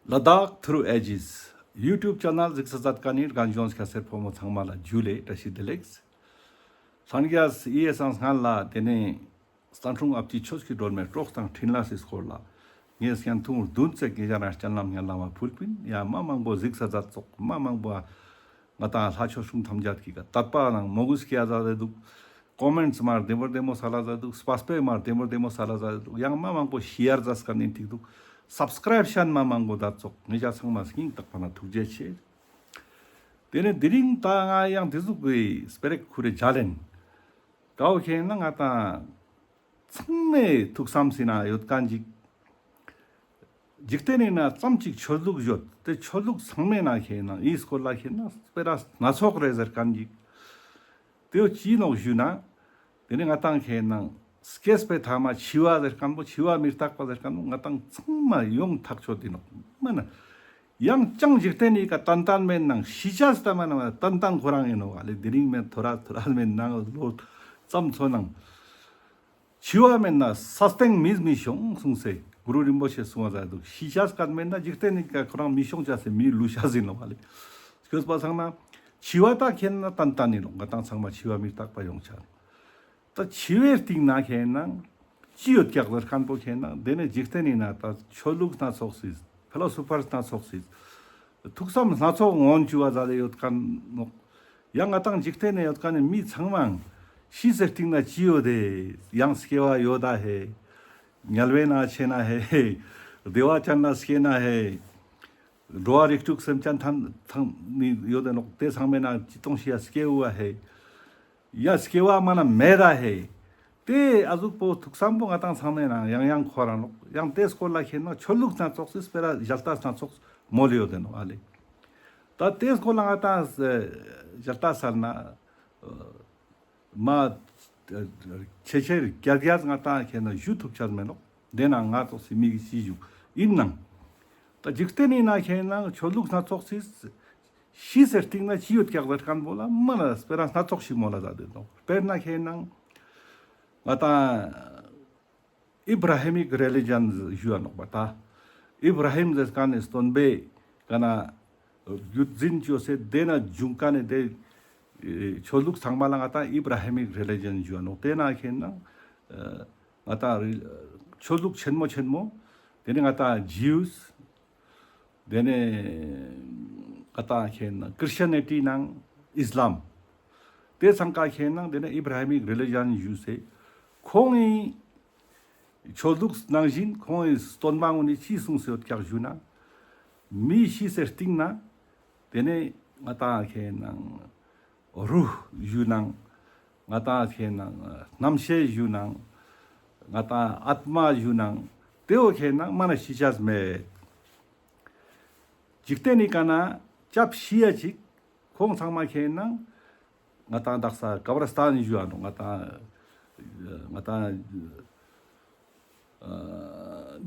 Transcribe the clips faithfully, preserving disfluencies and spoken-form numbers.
ལ་དྭགས་ཐུརུ་ཨེ་ཇིས་ཡུ་ཊུབ་ཆེ་ནལ་གཟིགས་ས་མཛད་མཁན་ནི་རྒན་གཞོན་སྐྱ་སེར་ཕོ་མོ་ཚང་མ་ལ་ཇུ་ལེ་བཀྲ་ཤིས་བདེ་ལེགས། ལྷན་རྒྱས་ཡིད་སང་སྔན་ལ་དེ་ནས་བསྟན་སྲུང་ཨ་ཕྱི་ཆོས་ཀྱི་སྒྲོན་མེ་གྲོགས་དང་འཕྲིན་ལས་སི་སྐོར་ལ་ངས་སྙན་ཐུང་བདུན་ཙེག་ངེད་ཅག་རང་སྤྱན་ལམ་སྙན་ལམ་མ་ཕུལ་པིན། ཡང་མ་མང་པོ་གཟིགས་ས་མཛད་ཙོག་མ་མང་པོ་ང་ཏང་ལྷ་ཆོས་སྲུང་ཐམས་ཅད་ཀྱི་ཀ་དད་པ་ནང་མོས་གུས་སྐྱེ་ཡ་མཛད་དེ་འདུག། ཀོ་མེནྚ་མ་བདེ་མོ་བདེ་མོ་སལ་ལ་མཛད་དེ་འདུག། སྤ་སྤེ་མ་བདེ་མོ་བདེ་མོ་སལ་ལ་མཛད་དེ་འདུག། ཡང་མ་མང་པོ་ཤེར་མཛད་མཁན་ནི་ཐིག་འདུག། སབ་སི་ཀ་རེབ་ཤན་མ་མང་པོ་མཛད་ཙོག། ངེད་ཅག་ཚང་མ་སྙིང་ཐག་པ་ནས་ཐུགས་རྗེ་ཆེ། དེ་ནས་དེ་རིང་ད་ང་ཡང་དེ་ཟུག་གི་སྤེ་ར་ཁུ་རེ་མཇལ་ལེན། ཀ་བོ་ཁེ་ན་ང་ཏང་ཚང་མའི་ཐུགས་བསམ་སི་ནང་ཡོད་མཁན་ཅིག། འཇིག་རྟེན་ནི་ནང་ཙམ་ཅིག་ཆོས་ལུགས་ཡོད། དེ་ཆོས་ལུགས་ཚང་མའི་ནང་ཁེ་ན་འི་སྐོར་ལ་ཁེ་ན་སྤེ་ར་སྣ་ཚོགས་རེ་ཟེར་མཁན་ཅིག། དེ་བོ་ཅི་ནོག་ཞུ་ན། དེ་ནི་ང་ཏང་ཁེ་ན་སྐྱེས་པའི་ཐ་མ་འཆི་བ་ཟེར་མཁན་པོ་འཆི་བ་མི་རྟག་པ་ཟེར་མཁན་པོ་ང་ཏང་ཚང་མ་ཡོང་ཐག་ཆོད་དེ་ནོག། མ་ན། ཡང་ཅང་འཇིག་རྟེན་ནི་ཀ་ཏན་ཏན་མེད་ནང་ཤི་ཆ་སྟ་མ་ན་ཏན་ཏན་ཁོ་རང་ཡིན་ནོག་ལེ། དེ་རིང་མེད་ཐོ་ར་ཐོ་ར་མེད་ནང་ལོ་ཙམ་ཚོ་ནང་འཆི་བ་མེད་ན་ས་སྟེང་མི་མི་ཤོང་གསུངས་སེ་གུ་རུ་རིན་པོ་ཆེ་གསུངས་པ་ཟ་འདུག། ཤི་ཆ་སྐད་མེད་ན་འཇིག་རྟེན་ནི་ཀ་ཁོ་རང་མི་ཤོང་ཆ་སེ་མི་ལུས་ཤ་ཟིན་ནོག་ལེ། སྐྱོད་པ་སང་ན་འཆི་བ་ད་ཁེ་ན་ཏན་ཏན་ཡིན་ནོག། ང་ཏང་ཚང་མ་འཆི་བ་མི་རྟག་པ་ཡོང་ཆ། ད་འཆི་བའི་རྟིང་ན་ཁེ་ན་ཅི་ཡོད་ཀྱག་ཟེར་མཁན་པོ་ཁེ་ན་དེ་ནས་འཇིག་རྟེན་ནི་ནང་ད་ཆོས་ལུགས་སྣ་ཚོགས་སི་ཕི་ལོ་སོ་ཕར་སྣ་ཚོགས་སི་ཐུགས་བསམ་སྣ་ཚོགས་མངོན་བྱུང་བ་ཟ་ལེ་ཡོད་མཁན་ནོག། ཡང་ང་ཏང་འཇིག་རྟེན་ནི་ཡོད་མཁན་ནི་མི་ཚང་མ་ཤི་སའི་རྟིང་ན་ཅི་ཡོད་དེ། ཡང་སྐྱེ་བ་ཡོད་ད་ཧེ། དམྱལ་བའི་ནང་ཆེ་ན་ཧེ། བདེ་བ་ཅན་ན་སྐྱེ་ན་ཧེ། འགྲོ་བ་རིགས་དྲུག་སེམས་ཅན་ཐམས་ཐམས་ནི་ཡོད་དེ་ནོག། དེ་ཚང་མའི་ནང་ཅི་གཏོང་ཤི་ཡ་སྐྱེ་བོ་ཧེ། ཡ་སྐྱེ་བ་མ་ན་མེད་ད་ཧེ། དེ་ཨ་ཟུག་པོ་ཐུགས་བསམ་པོ་ང་ཏང་ཚང་མའི་ནང་ཡང་ཡང་འཁོར་ར་ནོག། ཡང་དེ་སྐོར་ལ་ཁེ་ན་ཆོས་ལུགས་སྣ་ཚོགས་སི་སྤེ་ར་ཞལ་ལྟ་སྣ་ཚོགས་མོལ་ཡོད་དེ་ནོག་ཨ་ལེ། ད་དེ་སྐོར་ལ་ང་ཏང་ཞལ་ལྟ་སལ་ན་མ་ཆེ་ཆེ་རྒྱ་རྒྱ་ང་ཏང་ཁེ་ན་ཞུ་ཐུབ་ཆ་མེད་ནོག། དེ་ན་ང་ཚོགས་སི་མི་གི་ཅི་ཞུ་ཡིན་ནང་། ད་འཇིག་རྟེན་ནི་ནང་ཁེ་ན་ཆོས་ལུགས་སྣ་ཚོགས་སི་ཤི་སའི་རྟིང་ན་ཅི་ཡོད་ཀྱག་ཟེར་མཁན་པོ་ལ་མ་ན་སྤེ་ར་སྣ་ཚོགས་ཤིག་མོལ་ལ་ཟ་དེ་ནོག། དཔེར་ན་ཁེ་ན་ང་ཏང་ཨིབ་ར་ཧི་མིག་རི་ལི་ཇན་ཞུ་ཡ་ནོག་པ། ད་ཨིབ་ར་ཧིམ་ཟེར་མཁན་ནི་སྟོན་པའི་ཀ་ན་རྒྱུད་འཛིན་བཅོས་སེ་དེ་ན་བྱུང་མཁན་ནི་དེ་ཆོས་ལུགས་ཚང་མ་ལ་ང་ཏང་ཨིབ་ར་ཧི་མིག་རི་ལི་ཇན་ཞུ་ཡ་ནོག། དེ་ན་ཁེ་ན་ང་ཏང་ཆོས་ལུགས་ཆེན་མོ་ཆེན་མོ་དེ་ནི་ང་ཏང་ཇིའུས། དེ་ནས་ང་ཏང་ཁེ་ན་ཀྲིས་ཅན་ནི་ཊི་ནང་ཨིས་ལམ། དེ་ཚང་ཀ་ཁེ་ན་དེ་ནས་ཨིབ་ར་ཧི་མིག་རི་ལི་ཇན་ཞུས་སེ། ཁོང་ངི་ཆོས་ལུགས་ནང་བཞིན་ཁོང་ངི་སྟོན་པ་ངོ་ནི་ཅི་གསུངས་སེ་ཡོད་ཀྱག་ཞུ་ན། མི་ཤི་སའི་རྟིང་ན་དེ་ནས་ང་ཏང་ཁེ་ན་རུ་ཞུ་ནང་། ང་ཏང་ཁེ་ན་རྣམ་ཤེས་ཞུ་ནང་། ང་ཏང་ཨཏྨ་ཞུ་ནང་། དེ་བོ་ཁེ་ན་མ་ན་ཤི་ཆ་མེད། འཇིག་རྟེན་ནི་ཀ་ན་སྐྱབས་ཤི་ཡ་ཅིག་ཁོང་ཚང་མ་ཁེ་ན་ང་ཏང་དག་ས་ཀ་བར་སྟན་ཞུ་ཡ་ནོག། ང་ཏང་ང་ཏང་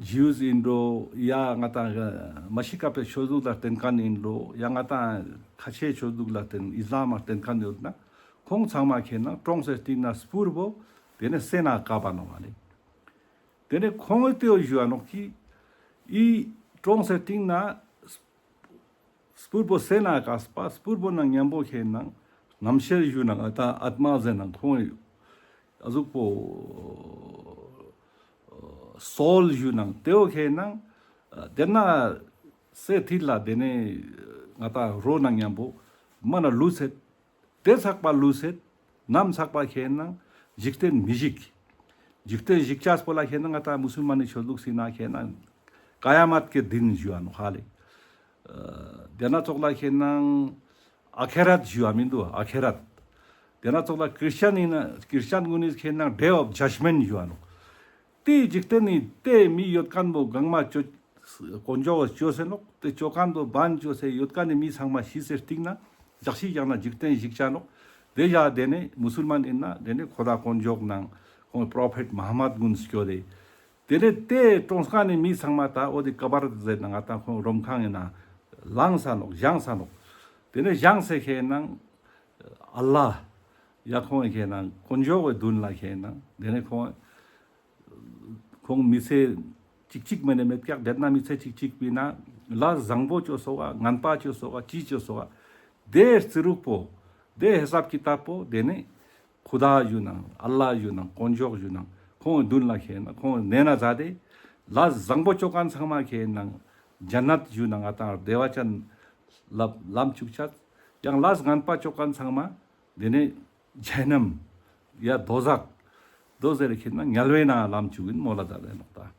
ཇིའུས་ཨིན་འགྲོ་ཡ་ང་ཏང་མ་ཤི་ཀ་པའི་ཆོས་ལུགས་ལ་བརྟེན་མཁན་ཨིན་འགྲོ་ཡ་ང་ཏང་ཁ་ཆེའི་ཆོས་ལུགས་ལ་བརྟེན་ཨིས་ལམ་ལ་བརྟེན་མཁན་ཡོད་ན་ཁོང་ཚང་མ་ཁེ་ན་གྲོངས་སའི་རྟིང་ན་སྤུར་བོ་དེ་ནས་སེ་ན་བཀབ་པ་ནོག་ཨ་ལེ། དེ་ནས་ཁོང་ངི་དེ་བོ་ཞུ་བ་ནོག་གི་ཨི་གྲོངས་སའི་རྟིང་ན་སྤུར་བོ་སེ་ན་བཀབ་པ་སྤུར་བོ་ནང་མཉམ་པོ་ཁེ་ན་རྣམ་ཤེས་ཞུ་ནང་ཨ་ཏ་ཨཏྨ་ཟེར་ནང་ཁོང་ངི་ཨ་ཟུག་པོ་སོལ་ཞུ་ནང་དེ་བོ་ཁེ་ན་དེ་ན་སེ་ཐིལ་ལ་དེ་ནས་ང་ཏང་རོ་ནང་མཉམ་པོ་མ་ན་ལུས་སེ། དེ་ཚག་པ་ལུས་སེ་ནམ་ཚག་པ་ཁེ་ན་འཇིག་རྟེན་མི་ཞིག། འཇིག་རྟེན་ཞིག་ཅས་པོ་ལ་ཁེ་ན་ང་ཏང་མུ་སུལ་མན་ནི་ཆོས་ལུགས་སི་ན་ཁེ་ན་ཀ་ཡ་མད་ཀེ་དིན་ཞུ་བ་ནོག་ཧ་ལེ། དེ་ན་ཙོགས་ལ་ཁེ་ན་ཨ་ཁེ་རད་ཞུ་བ་མི་འདུག་ཨ་ཁེ་རད། དེ་ན་ཙོགས་ལ་ཀྲིས་ཅན་ཨིན་ན་ཀྲིས་ཅན་གུན་ནི་ཁེ་ན་ཌེ་ཨོཕ་ཇཇ་མེནྚ་ཞུ་བ་ནོག། དེ་འཇིག་རྟེན་ནི་དེ་མི་ཡོད་མཁན་པོ་གང་མ་བཅོ་དཀོན་མཆོག་གི་བཅོས་སེ་ནོག། དེ་བཅོ་མཁན་པོ་བན་བཅོས་སེ་ཡོད་མཁན་ནི་མི་ཚང་མ་ཤི་སེ་རྟིང་ན་ཇག་ཤི་ཡང་ན་འཇིག་རྟེན་ཞིག་ཆ་ནོག། དེ་ཡ་དེ་ནས་མུ་སུལ་མན་ཨིན་ན་དེ་ནས་ཁོ་ད་དཀོན་མཆོག་ནང་ཁོང་པྲོ་ཕེཊ་མ་ཧ་མད་གུན་སྐྱོད་དེ། དེ་ནས་དེ་གྲོངས་མཁན་ནི་མི་ཚང་མ་ད་འོ་དེ་ཀ་བར་ཟེར་ན་ང་ཏང་ཁོང་རོམ་ཁང་ཨིན་ན་ལངས་ས་ནོག་བཞེངས་ས་ནོག། དེ་ནས་བཞེངས་སེ་ཁེ་ན་ཨལ་ལ་ཡ་ཁོང་ཁེ་ན་དཀོན་མཆོག་གི་མདུན་ལ་ཁེ་ན་དེ་ནས་ཁོང་ཁོང་མི་ཚེ་གཅིག་གཅིག་མ་ནེ་མེད་ཀྱག། དེ་ན་མི་ཚེ་གཅིག་གཅིག་པའི་ན་ ལས་བཟང་པོ་ཅོས་སོག་ག་ངན་པ་ཅོས་སོག་ག་ཅི་ཅོས་སོག་ག་དེ་རྩིས་རིག་པོ་དེ་ཧེ་སབ་ཀི་ཏབ་པོ་དེ་ནི་ཁུ་དཱ་ཞུ་ནང་ཨལ་ལཱ་ཞུ་ནང་དཀོན་མཆོག་ཞུ་ནང་ཁོང་གི་མདུན་ལ་ཁེ་ན་ཁོང་གི་ནེ་ན་ཛད་དེ་ལས་བཟང་པོ་ཅོ་ཁན་ཚང་མ་ཁེ་ན་ཇན་ནད་ཞུ་ནང་ང་ཏང་བདེ་བ་ཅན་ལ་ལམ་ཅུག་ཆ། ཡང་ལས་ངན་པ་ཅོ་ཁན་ཚང་མ་དེ་ནི་ཇ་ཧ་ནམ་ཡ་དོ་ཟག་དོ་ཟེར་ཁེ་ན་དམྱལ་བའི་ནང་ལམ་ཅུག་ཨིན་མོལ་ལ་ཛད་དེ་ནོག་ད།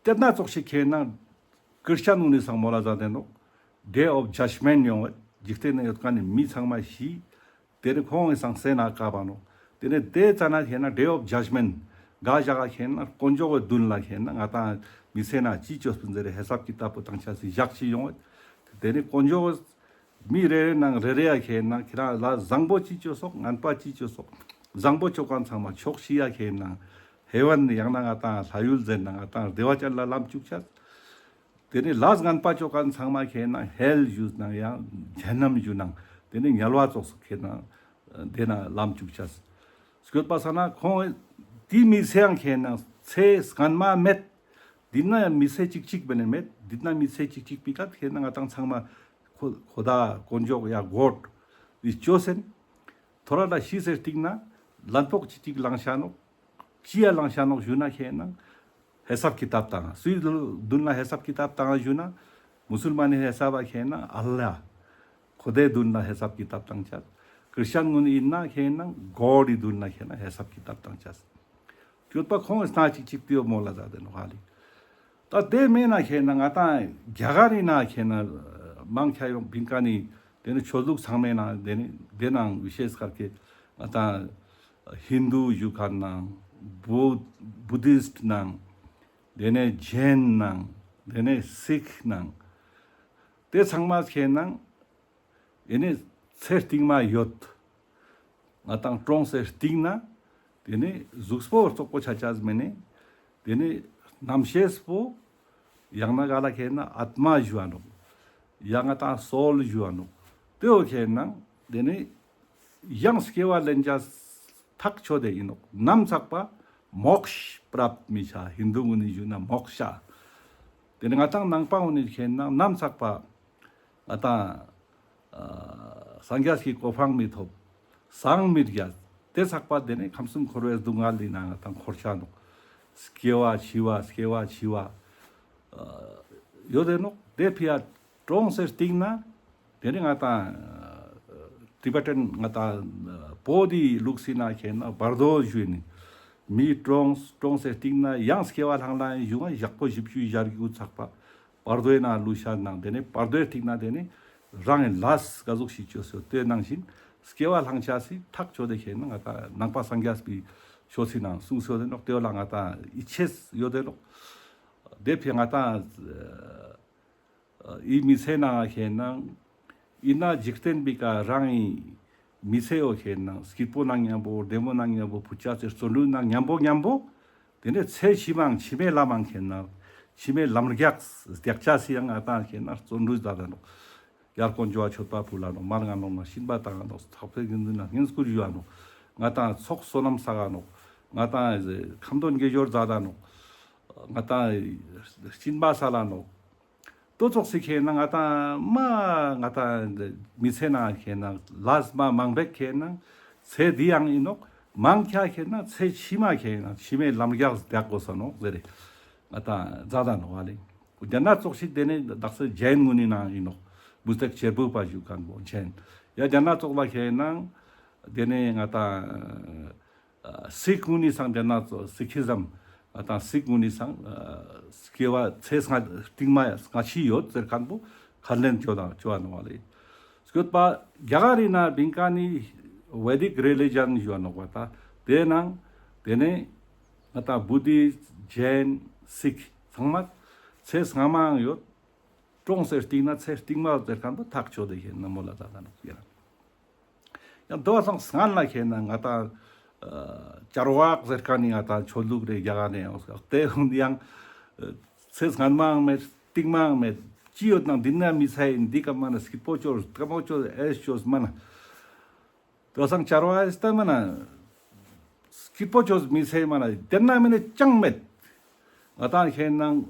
དེ་ན་ཙོགས་ཤིག་ཁེ་ན་ཀྲིས་ཅན་གུན་ནི་སང་མོལ་ལ་ཛད་དེ་ནོག Day of Judgment ཡོང་བ་འཇིག་རྟེན་ན་ཡོད་ཁན་ནི་མི་ཚང་མ་ཤི། དེ་ནི་ཁོང་གི་སང་སེ་ན་ཀ་བ་ནོག་དེ་ནི་དེ་ཙ་ན་ཁེ་ན་Day of Judgment ག་ཞག་ག་ཁེ་ན་དཀོན་མཆོག་གི་མདུན་ལ་ཁེ་ན་ང་ཏང་མི་ཚེ་ན་ཅི་ཅོས་པིན་ཟེར་ཧེ་སབ་ཀི་ཏབ་པོ་ཏང་ཆ་སི་ཞག་ཅིག་ཡོང་བ། དེ་ནི་དཀོན་མཆོག་གི་མི་རེ་རེ་ནང་རེ་རེ་ཡ་ཁེ་ན་ཁྱེ་རང་ལས་བཟང་པོ་ཅི་ཅོས་སོག་ངན་པ་ཅི་ཅོས་སོག་བཟང་པོ་ཅོ་ཁན་ཚང་མ་ཆོག་ཤི་ཡ་ཁེ་ན་ཧེ་ཝན་ཡང་ན་ང་ཏང་ལྷ་ཡུལ་ཟེར་ན་ང་ཏང་བདེ་བ་ཅན་ལ་ལམ་ཅུག་ཆ། དེ་ནི་ལས་ངན་པ་ཅོ་ཁན་ཚང་མ་ཁེ་ན་ཧེལ་ཞུ་ནང་ཡང་ཇ་ཧ་ནམ་ཞུ་ནང་དེ་ནི་དམྱལ་བ་ཙོགས་སུ་ཁེ་ན་དེ་ན་ལམ་ཅུག་ཆ། སྐྱོད་པ་ས་ན་ཁོང་དེ་མི་ཚེ་ཡང་ཁེ་ན་ཚེ་སྔན་མ་མེད། དེ་ན་མི་ཚེ་ཅིག་ཅིག་བེ་ནེ་མེད། དེ་ན་མི་ཚེ་ཅིག་ཅིག་པི་ཀ་ཁེ་ན་ང་ཏང་ཚང་མ་ཁོ་ཁོ་དག་དཀོན་མཆོག་ཡ་གོཌ་དེ་ཅོས་སེན། ཐོ་རེ་ལ་ཤི་སེ་སྟིང་ན་ལན་ཕོག་ཅི་ཅིག་ལང་ཤ་ནོག་ཅི་ཡ་ལང་ཤ་ནོག་ཞུ་ན་ཁེ་ན་ཧེ་སབ་ཀི་ཏབ་ཏང་། སུའི་མདུན་ལ་ཧེ་སབ་ཀི་ཏབ་ཏང་ཞུ་ན་མུ་སུལ་མན་ནི་ཧེ་སབ་བ་ཁེ་ན་ཨལ་ལཱ་ཁོ་དེ་མདུན་ལ་ཧེ་སབ་ཀི་ཏབ་ཏང་ཆ། ཀྲིས་ཅན་གུན་ཨིན་ན་ཁེ་ན་གོཌ་དི་མདུན་ལ་ཁེ་ན་ཧེ་སབ་ཀི་ཏབ་ཏང་ཆ། སྐྱོད་པ་ཁོང་སྣ་ཅིག་ཅིག་ཏེ་མོལ་ལ་ཛད་དེ་ནོག་ཧ་ལེ། ད་དེ་མེད་ན་ཁེ་ན་ང་ཏང་རྒྱ་གར་རི་ན་ཁེ་ན་མང་ཆེ་ཡོང་བིང་ཀ་ནི་དེ་ནི་ཆོས་ལུགས་ཚང་མའི་ནང་དེ་ནི་དེ་ནང་བི་ཤེས་ཀར་ཀེ་ང་ཏང་ཧིན་དུ་ཞུ་ཁན་ནང་བུ་བུ་དིསྟ་ནང་དེ་ནི་ཇེན་ནང་དེ་ནི་སིཁ་ནང་དེ་ཚང་མ་ཁེ་ན་ཨེ་ནི་ཚེ་སྟིང་མ་ཡོད། ང་ཏང་གྲོངས་སེ་སྟིང་ན་དེ་ནི་གཟུགས་པོ་རྩོག་པོ་ཆ་ཆ་མེ་ནི་དེ་ནི་རྣམ་ཤེས་པོ་ཡང་ན་ག་ལ་ཁེ་ན་ཨཏྨ་ཞུ་བ་ནོག་ཡང་ང་ཏང་སོལ་ཞུ་བ་ནོག་དེ་བོ་ཁེ་ན་དེ་ནི་ཡང་སྐྱེ་བ་ལེན་ཆ་ཐག་ཆོད་དེ་ཨིན་ནོག་ནམ་ཚག་པ་མོཀྵ་པྲབ་མི་ཆ། ཧིན་དུ་གུན་ནི་ཞུ་ན་མོཀྵ། དེ་ནི་ང་ཏང་ནང་པ་གུན་ནི་ཁེ་ན་ནམ་ཚག་པ་ང་ཏང་ཨ་སངས་རྒྱས་ཀྱི་གོ་འཕང་མི་ཐོབ། སངས་མི་རྒྱས། དེ་ཚག་པ་དེ་ནི་ཁམས་གསུམ་འཁོར་བའི་སྡུག་བསྔལ་ལི་ནང་ང་ཏང་འཁོར་ཆ་ནོག་སྐྱེ་བ་འཆི་བ་སྐྱེ་བ་འཆི་བ་ཨ་ཡོད་དེ་ནོག་དེ་ཕི་ཡ་གྲོངས་སེ་སྟིང་ན་དེ་ནི་ང་ཏང་ཨ་ཊི་བེ་ཊན་ང་ཏང་ཨ་བོད་དི་ལུགས་སི་ན་ཁེ་ན་བར་དོ་ཞུ་ནི། མི་གྲོངས་གྲོངས་སེ་སྟིང་ན་ཡང་སྐྱེ་བ་ལྷང་ལ་ཞུ་ང་ཞག་པོ་བཞི་བཅུ་ཞེ་དགུ་ཚག་པ། བར་དོའི་ནང་ལུས་ཤ་ནང་དེ་ནི་བར་དོའི་སྟིང་ན་དེ་ནི་རང་གི་ལས་ག་ཟུག་ཤིག་ཅོས་སོ་དེ་ནང་བཞིན་སྐྱེ་བ་ལྷང་ཆ་སི་ཐག་ཆོད་དེ་ཁེ་ན་ང་ཏང་ནང་པ་སངས་རྒྱས་པའི་ཆོས་སི་ནང་གསུངས་སོ་དེ་ནོག་དེ་བོ་ལ་ང་ཏང་ཡིད་ཆེས་ཡོད་དེ་ནོག་དེ་ཕི་ང་ཏང་ཨི་མི་ཚེ་ནང་ཁེ་ན་ཨིན་ན་འཇིག་རྟེན་པི་ཀ་རང་ངི་མི་ཚེ་ཡོ་ཁེ་ན་སྐྱིད་པོ་ནང་ཉམ་པོ་བདེ་མོ་ནང་ཉམ་པོ་བུ་ཆ་ཚེ་བརྩོན་འགྲུས་ནང་ཉམ་པོ་ཉམ་པོ་དེ་ནས་ཚེ་ཕྱི་མའང་ཕྱི་མའི་ལམ་མང་ཁེ་ན་ཕྱི་མའི་ལམ་རྒྱགས་རྒྱགས་ཆ་སི་ཡང་ང་ཏང་ཁེ་ན་བརྩོན་འགྲུས་ད་ད་ནོག་ཡར་དཀོན་མཆོག་མཆོད་པ་ཕུལ་ལ་ནོག་མར་ངན་སློང་ན་སྦྱིན་པ་བཏང་ང་ནོག་ཐག་པའི་དགེ་འདུན་ན་བསྙེན་བཀུར་ཞུ་བ་ནོག་ང་ཏང་ཚོགས་བསོད་ནམས་བསགས་ང་ནོག་ང་ཏང་ཁ་འདོན་དགེ་སྦྱོར་ཛད་ད་ནོག་ང་ཏང་སྦྱིན་པ་སལ་ལ་ནོག་དོ་ཙོགས་སི་ཁེ་ན་ང་ཏང་མ་ང་ཏང་མི་ཚེ་ན་ཁེ་ན་ལས་མ་མང་པེ་ཁེ་ན་ཚེ་འདི་ཡང་ཨིན་ནོག་མང་ཆེ་ཁེ་ན་ཚེ་ཕྱི་མ་ཁེ་ན་ཕྱི་མའི་ལམ་རྒྱགས་རྒྱག་དགོས་ས་ནོག་ཟེར་རེ་ང་ཏང་ཛད་ད་ནོག་ཨ་ལེ། དེ་ན་ཙོགས་ཤིག་དེ་ནི་དག་ས་ཇེན་གུན་ནི་ནང་ཨིན་ནོག་མུ་སྟེགས་གཅེར་བུ་པ་ཞུ་ཁན་བོ་ཇེན། ཡ་དེ་ན་ཙོགས་ལ་ཁེ་ན་དེ་ནི་ང་ཏང་ཨ་སིཁ་གུན་ནི་སང་དེ་ན་ཙོགས་སིཁ་ཨི་ཛམ་ང་ཏང་སིཁ་གུན་ནི་སང་ཨ་སྐྱེ་བ་ཚེ་སྔ་སྟིང་མ་སྔ་ཕྱི་ཡོད་ཟེར་ཁན་བོ་ཁས་ལེན་ཅོ་དང་ཅོ་བ་ནོག་ལེ། སྐྱོད་པ་རྒྱ་གར་རི་ན་བིང་ཀ་ནི་ཝེ་དིག་རི་ལི་ཇན་ཞུ་བ་ནོག་པ་ད་དེ་ནང་དེ་ནས་ང་ཏང་བུ་དིསྟ་ཇེན་སིཁ་ཚང་མ་ཚེ་སྔ་མའང་ཡོད། གྲོངས་སེ་སྟིང་ན་ཚེ་སྟིང་མ་ཟེར་ཁན་པོ་ཐག་ཆོད་དེ་ཁེ་ན་མོལ་ལ་ད་ད་ནོག་ཡ། ཡང་དོ་སང་སྔན་ལ་ཁེ་ན་ང་ཏང་ཨ་ཅར་བག་ཟེར་ཁན་ནི་ང་ཏང་ཆོས་ལུགས་རེ་རྒྱ་གར་ནས་ཡོང་སྐབས་དེ་ཧུན་ཡང་ཨ་ཚེ་སྔན་མའང་མེད་སྟིང་མའང་མེད་ཅི་ཡོད་ནང་འདི་ན་མི་ཚེ་ཡིན་འདི་ཀ་མ་ན་སྐྱིད་པོ་ཅོས་དཀའ་མོ་ཅོས་ཨེས་ཅོས་མ་ན། དོ་སང་ཅར་བག་ཨེས་ཏ་མ་ན་སྐྱིད་པོ་ཅོས་མི་ཚེ་མ་ན་དེ་ན་མེད་ན་ཅང་མེད། ང་ཏང་ཁེ་ནང་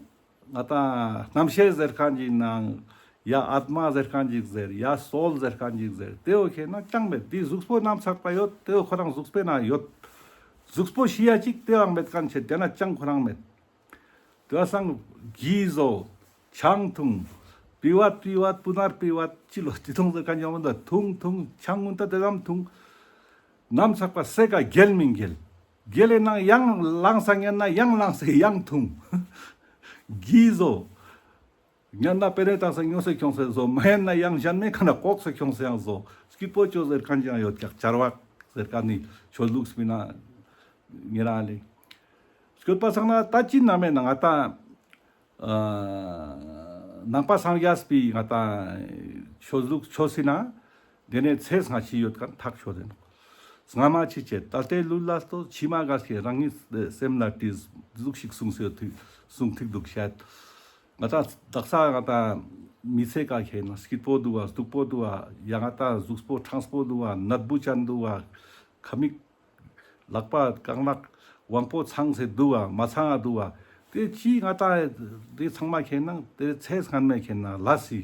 ང་ཏང་རྣམ་ཤེས་ཟེར་ཁན་ཅིག་ནང་ཡ་ཨཱཏྨ་ཟེར་ཁན་ཅིག་ཟེར་ཡ་སོལ་ཟེར་ཁན་ཅིག་ཟེར་ཏེ་བོ་ཁེ་ན་ཅང་མེད། འི་གཟུགས་པོ་ནམ་ཚག་པ་ཡོད་ཏེ་བོ་ཁོ་རང་གཟུགས་པོའི་ནང་ཡོད། གཟུགས་པོ་ཤི་ཡ་ཅིག་ཏེ་བོའང་མེད་ཁན་ཆེ་ཏེ་ན་ཅང་ཁོ་རང་མེད། ཏེ་བ་སང་གིས་ཟོ། ཆང་འཐུང་། པི་བད་པི་བད་པུ་ནར་པི་བད་ཅི་ལོ་ཅི་ཐུང་ཟེར་ཁན་ཅང་མེད་ད་འཐུང་འཐུང་ཆང་གུན་ད་ཏེ་ཙམ་འཐུང་། ནམ་ཚག་པ་སེ་ཀ་གྱེལ་མི་གྱེལ། གྱེལ་ལེ་ནང་ཡང་ལངས་ས་ཉན་ན་ཡང་ལངས་སེ་ཡང་འཐུང་། གིས་ཟོ། ཉན་ན་པེ་རེ་ཏང་སེ་ཉོས་སེ་ཁྱོངས་སེ་ཟོ། མ་ཉན་ན་ཡང་ཞན་མེ་ཁ་ན་ལྐོག་སེ་ཁྱོངས་སེ་ཡང་ཟོ། སྐྱིད་པོ་ཅོ་ཟེར་ཁན་ཅང་ཡོད་ཀྱག་ཅར་བག་ཟེར་ཁན་ནི་ཆོས་ལུགས་པི་ན་ཉེ་རང་ལེ། སྐྱོད་པ་སང་ན་ད་ཅི་ན་མེ་ན་ང་ཏང་ཨ་ནང་པ་སངས་རྒྱས་པའི་ང་ཏང་ཆོས་ལུགས་ཆོས་སི་ན་ཏེ་ནེ་ཚེ་སྔ་ཕྱི་ཡོད་ཁན་ཐག་ཆོད་དེ་ནོག། སྔ་མ་ཅི་བྱས་ད་ལྟའི་ལུས་ལ་ལྟོས། ཕྱི་མ་ག་ཤེད་རང་ཉིད་སེམས་ལ་དྲིས་ཟུག་ཞིག་གསུངས་སེ་ཡོད་ཐིག་གསུངས་ཐིག་འདུག་བཤད། ང་ཏང་དག་ས་ང་ཏང་མི་ཚེ་ག་ཁེ་ན་སྐྱིད་པོ་འདུག་བ་སྡུག་པོ་འདུག་བ་ཡང་ང་ཏང་གཟུགས་པོ་ཁྲང་པོ་འདུག་བ་ནད་འབུ་ཅན་འདུག་བ་ཁ་མིག་ལག་པ་རྐང་ལག་དབང་པོ་ཚང་སེ་འདུག་བ་མ་ཚང་ང་འདུག་བ་ཏེ་ཅི་ང་ཏང་ཏེ་ཚང་མ་ཁེ་ན་ཏེ་ཚེ་སྔན་མའི་ཁེ་ན་ལས་སི་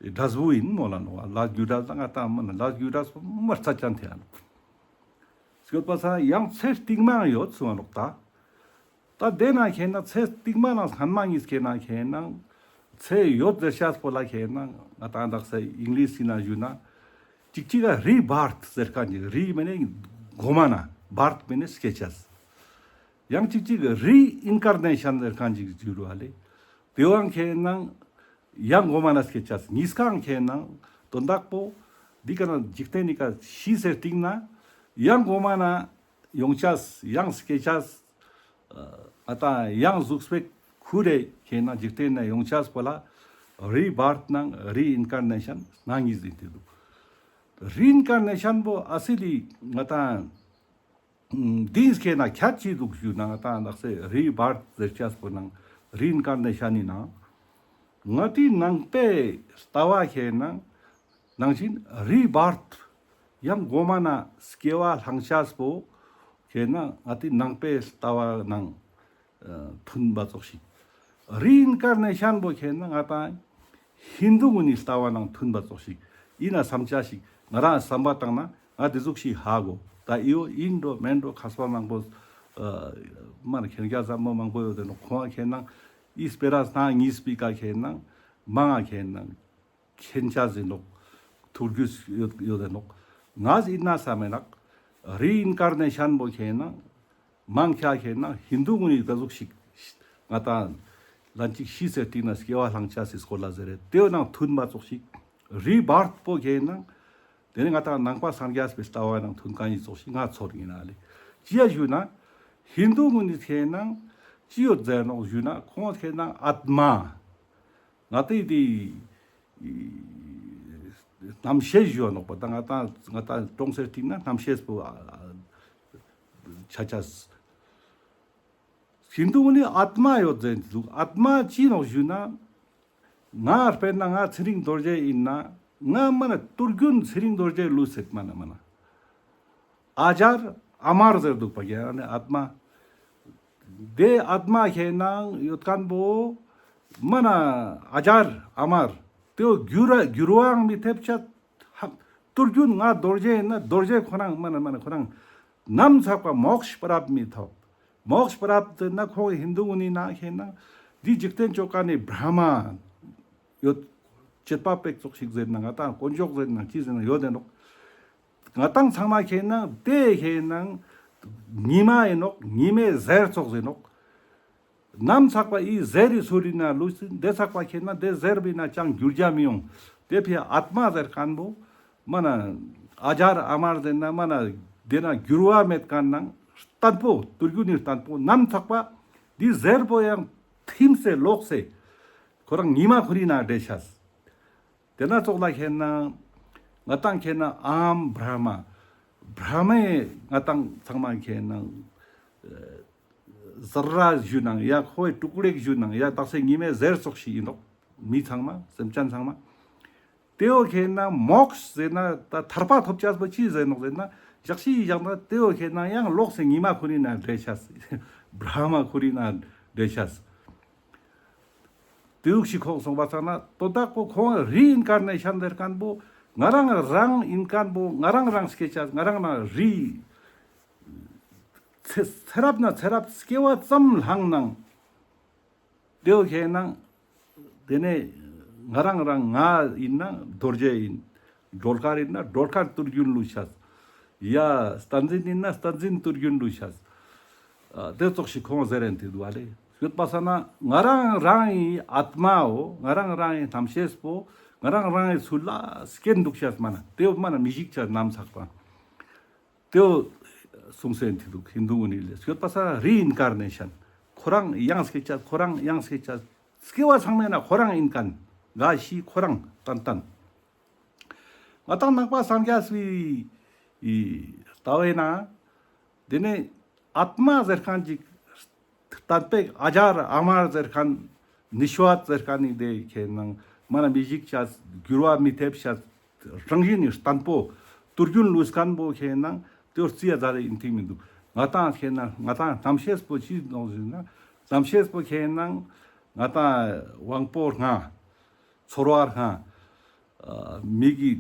འབྲས་བུ་ཨིན་མོལ་ལ་ནོག་བ། ལས་རྒྱུ་འབྲས་ད་ང་ཏང་མ་ན་ལས་རྒྱུ་འབྲས་མ་རྩ་ཅན་ཐེ་ཡ་ནོག། སྐྱོད་པ་སང་ཡང་ཚེ་རྟིང་མ་ཡོད་སུ་ང་ནོག་ད། ད་ཏེ་ན་ཁེ་ན་ཚེ་རྟིང་མ་ནང་སྔན་མ་ཉིས་ཁེ་ན་ཁེ་ན་ཚེ་ཡོད་ཟེར་ཤེས་པོ་ལ་ཁེ་ན་ང་ཏང་དག་ས་ཨིང་ལིཤ་སི་ན་ཞུ་ན་ཅིག་ཅིག་ག་རི་བར་ཐ་ཟེར་ཁན་ཅིག་རི་མེ་ནེ་གོ་མ་ན་བར་ཐ་མེ་ནེ་སྐྱེ་ཅེས། ཡང་ཅིག་ཅིག་ག་རི་ཨིན་ཀར་ནེ་ཤན་ཟེར་ཁན་ཅིག་ཞུ་རུ་བ་ལེ། ཏེ་བོའང་ཁེ་ན་ཡང་གོ་མ་ན་སྐྱེ་ཅེས། ཉིས་ཀའང་ཁེ་ན་དོན་དག་པོ་འི་ཀ་ན་འཇིག་རྟེན་ནི་ཀ་ཤི་སེ་རྟིང་ན་ཡང་གོ་མ་ན་ཡོང་ཅེས་ཡང་སྐྱེ་ཅེས། ཨ་ད་ཡང་གཟུགས་པོའི་ཁུར་རེ་ཁེ་ན་འཇིག་རྟེན་ན་ཡོང་ཅེས་པོ་ལ་རི་བར་ཐ་ནང་རི་ཨིན་ཀར་ནེ་ཤན་ནང་ཉིས་ཟེར་ཏེ་འདུག། རི་ཨིན་ཀར་ནེ་ཤན་པོ་ཨ་སི་ལི་ང་ཏང་འདི་ཁེ་ན་ཁྱད་ཅི་འདུག་ཞུ་ན་ང་ཏང་དག་ས་རི་བར་ཐ་ཟེར་ཅེས་པོ་ནང་རི་ཨིན་ཀར་ནེ་ཤན་ནི་ནང་ང་ཏི་ནང་པའི་ལྟ་བ་ཁེ་ན་ནང་བཞིན་རི་བར་ཐ་ཡང་གོ་མ་ན་སྐྱེ་བ་ལེན་ཅེས་པོ་ཁེ་ན་ང་ཏི་ནང་པའི་ལྟ་བ་ནང་མཐུན་པ་ཙོགས་ཤིག། རི་ཨིན་ཀར་ནེ་ཤན་པོ་ཁེ་ན་ང་ཏང་ཧིན་དུ་གུན་ནི་ལྟ་བ་ནང་མཐུན་པ་ཙོགས་ཤིག་ཨིན་ན་བསམ་ཅེས་ཤིག་ང་རང་བསམ་པ་བཏང་ན་ང་ཏེ་ཟུག་ཤིག་ཧ་གོ། ད་འི་བོ་ཨིན་འགྲོ་མེན་འགྲོ་མཁས་པ་མང་པོ་མ་ན་མཁྱེན་རྒྱ་ཟབ་མོ་མང་པོ་ཡོད་དེ་ནོག། ཁོང་ཁེ་ན་འི་སྤེ་ར་སྣ་གཉིས་པའི་ཀ་ཁེ་ན་མང་ང་ཁེ་ན་མཁྱེན་ཅེས་ཨིན་ནོག། ཐུགས་རྒྱུས་ཡོད་ཡོད་དེ་ནོག། ང་ཨིན་ན་བསམ་མེད་ནག། རི་ཨིན་ཀར་ནེ་ཤན་པོ་ཁེ་ན་མང་ཆེ་ཁེ་ན་ཧིན་དུ་གུན་ནི་ཀ་ཟུག་ཤིག་ང་ཏང་ལན་ཅིག་ཤི་སེ་རྟིང་ན་སྐྱེ་བ་ལེན་ཅེས་སི་སྐོར་ལ་ཟེར་རེ་ཏེ་བོ་ནང་མཐུན་པ་ཙོགས་ཤིག། རི་བར་ཐ་པོ་ཁེ་ན་ཏེ་ནེ་ང་ཏང་ནང་པ་སངས་རྒྱས་པའི་ལྟ་བ་ནང་མཐུན་ཁན་ནི་ཙོགས་ཤིག་ང་ཚོར་ཨིན་ན་ལེ། ཅི་ཡ་ཞུ་ན་ཧིན་དུ་གུན་ནི་ཁེ་ན་ཅི་ཡོད་ཟེར་ནོག་ཞུ་ན་ཁོང་ཁེ་ན་ཨཱཏྨ་ང་ཏི་ཏེ་རྣམ་ཤེས་ཞུ་ནོག་པ། ད་ང་ཏང་ང་ཏང་ཀྲོང་སེ་རྟིང་ན་རྣམ་ཤེས་པོ་ཨ་ཨ་ཆ་ཆ། ཧིན་དུ་གུན་ནི་ཨཱཏྨ་ཡོད་ཟེར་འདུག། ཨཱཏྨ་ཅི་ནོག་ཞུ་ན་ང་དཔེར་ན་ང་ཚེ་རིང་རྡོ་རྗེ་ཨིན་ན་ང་མ་ན་ཏུར་རྒྱུན་ཚེ་རིང་རྡོ་རྗེ་ལུས་སེད་མ་ན་མ་ན། ཨ་ཇར་ཨ་མར་ཟེར་འདུག་པ་ཀྱེ་ཨ་ནི་ཨཱཏྨ། ཏེ་ཨཱཏྨ་ཁེ་ན་ཡོད་ཁན་པོ་མ་ན་ཨ་ཇར་ཨ་མར་ཏེ་བོ་འགྱུར་འགྱུར་བའང་མི་ཐེབས་ཅེས། ཧ་ཏུར་རྒྱུན་ང་རྡོ་རྗེ་ཨིན་ན་རྡོ་རྗེ་ཁོ་རང་མ་ན་མ་ན་ཁོ་རང་ནམ་ཚག་པ་མོཀྵ་པྲཱཔ་མི་ཐོབ། མོཀྵ་པྲཱཔ་ཟེར་ན་ཁོང་ཧིན་དུ་གུན་ནི་ནང་ཁེ་ན་འི་འཇིག་རྟེན་ཅོ་ཁན་ནི་བྲཧྨ་ཡོད། བྱེད་པ་པོ་ཙོགས་ཤིག་ཟེར་ན་ང་ཏང་དཀོན་མཆོག་ཟེར་ན་ཅི་ཟེར་ན་ཡོད་དེ་ནོག། ང་ཏང་ཚང་མ་ཁེ་ན་ཏེ་ཁེ་ན་ཉི་མ་ཨིན་ནོག། ཉི་མའི་ཟེར་ཙོགས་ཨིན་ནོག། ནམ་ཚག་པ་འི་ཟེར་རི་སུ་རི་ན་ལུས་སིན་ཏེ་ཚག་པ་ཁེ་ན་ཏེ་ཟེར་བི་ན་ཅང་འགྱུར་རྒྱ་མི་ཡོང་། ཏེ་ཕི་ཨཱཏྨ་ཟེར་ཁན་པོ་མ་ན་ཨ་ཇར་ཨ་མར་ཟེར་ན་མ་ན་ཏེ་ན་འགྱུར་བ་མེད་ཁན་ནང་བརྟན་པོ་ཏུར་རྒྱུན་ནི་བརྟན་པོ་ནམ་ཚག་པ་འི་ཟེར་པོ་ཡང་ཐིམ་སེ་ལོག་སེ་ཁོ་རང་ཉི་མ་ཁོ་རི་ན་འདྲེ་ཤེས། ཏེ་ན་ཙོགས་ལ་ཁེ་ན་ང་ཏང་ཁེ་ན་ཨམ་བྲཧྨ། བྲཧྨའི་ང་ཏང་ཚང་མ་ཁེ་ན་ཟར་ར་ཞུ་ནང་ཡ་ཁོའི་ཀྲུག་ཀྲེག་ཞུ་ནང་ཡ་དག་ས་ཉི་མའི་ཟེར་ཙོགས་ཤིག་ཨིན་ནོག། མི་ཚང་མ་སེམས་ཅན་ཚང་མ། ཏེ་བོ་ཁེ་ན་མོཀྵ་ཟེར་ན་ད་ཐར་པ་ཐོབ་ཅེས་པོ་ཅི་ཟེར་ནོག་ཟེར་ན་ཞག་ཤི་ཞག་ན་ཏེ་བོ་ཁེ་ན་ཡང་ལོག་སེ་ཉི་མ་ཁོ་རི་ན་འདྲེ་ཤེས། བྲཧྨ་ཁོ་རི་ན་འདྲེ་ཤེས། དེ་ཟུག་ཞིག་ཁོང་སོང་པ་ཚང་ན་དོན་དག་པོ་ཁོང་རི་ཨིན་ཀར་ནེ་ཤན་ཟེར་ཁན་པོ་ང་རང་རང་ཨིན་ཁན་པོ་ང་རང་རང་སྐྱེ་ཆ་ང་རང་རང་རི་ཚེ་ཚེ་རབས་ན་ཚེ་རབས་སྐྱེ་བ་ཙམ་ལྷང་ནང་དེའོ་ཁེ་ནང་དེ་ནས་ང་རང་རང་ང་ཨིན་ན་རྡོ་རྗེ་ཨིན། སྒྲོལ་དཀར་ཨིན་ན་སྒྲོལ་དཀར་དུས་རྒྱུན་ལུས་ཤེས། ཡ་བསྟན་འཛིན་ཨིན་ན་བསྟན་འཛིན་དུས་རྒྱུན་ལུས་ཤེས། ཨ་དེ་ཙོགས་ཤིག་ཁོང་ཟེར་རན་དེ་འདུག་ཨ་ལེ། ཡོད་པ་ས་ན་ང་རང་རང་ཨི་ཨཏྨའོ་ང་རང་རང་ཨི་རྣམ་ཤེས་པོ་ང་རང་རང་ཨི་ཚུལ་ལ་སྐྱེན་འདུག་ཤེས་མ་ན་དེའོ་མ་ན་མི་ཞིག་ཆ་རྣམ་ཚགས་པ། དེའོ་གསུངས་སེན་དེ་འདུག་ཧིན་དུ་གུན་ནི་ལས་ཡོད་པ་ས་རི་ཨིན་ཀར་ནེ་ཤན། ཁོ་རང་ཡང་སྐྱེ་ཆ་ཁོ་རང་ཡང་སྐྱེ་ཆ་སྐྱེ་བ་ཚང་མའི་ན་ཁོ་རང་ཨིན་ཁན་ག་ཤི་ཁོ་རང་ཏན་ཏན། ང་ཏང་ནང་པ་སངས་རྒྱས་སི་ལྟ་བའི་ནང་དེ་ནས་ཨཏྨ་ཟེར་ཁན་ཅིག་གཏན་པའི་ཨ་ཇར་ཨ་མར་ཟེར་ཁན་ནི་ཤྭ་ཟེར་ཁན་ནི་དེ་ཁེ་ནང་མ་ན་མི་ཞིག་ཆ་འགྱུར་བ་མི་ཐེབས་ཤ་རང་བཞིན་ནི་བརྟན་པོ་དུས་རྒྱུན་ལུས་ཁན་པོ་ཁེ་ནང་དེ་བོ་རྩི་ཡ་ཛ་རེ་ཨིན་ཐིག་མི་འདུག་ང་ཏང་ཁེ་ནང་ང་ཏང་རྣམ་ཤེས་པོ་ཅི་ནོག་ཟེར་ན་རྣམ་ཤེས་པོ་ཁེ་ནང་ང་ཏང་དབང་པོ་ལྔ། ཚོར་བ་ལྔ། ཨ་མིག་གི་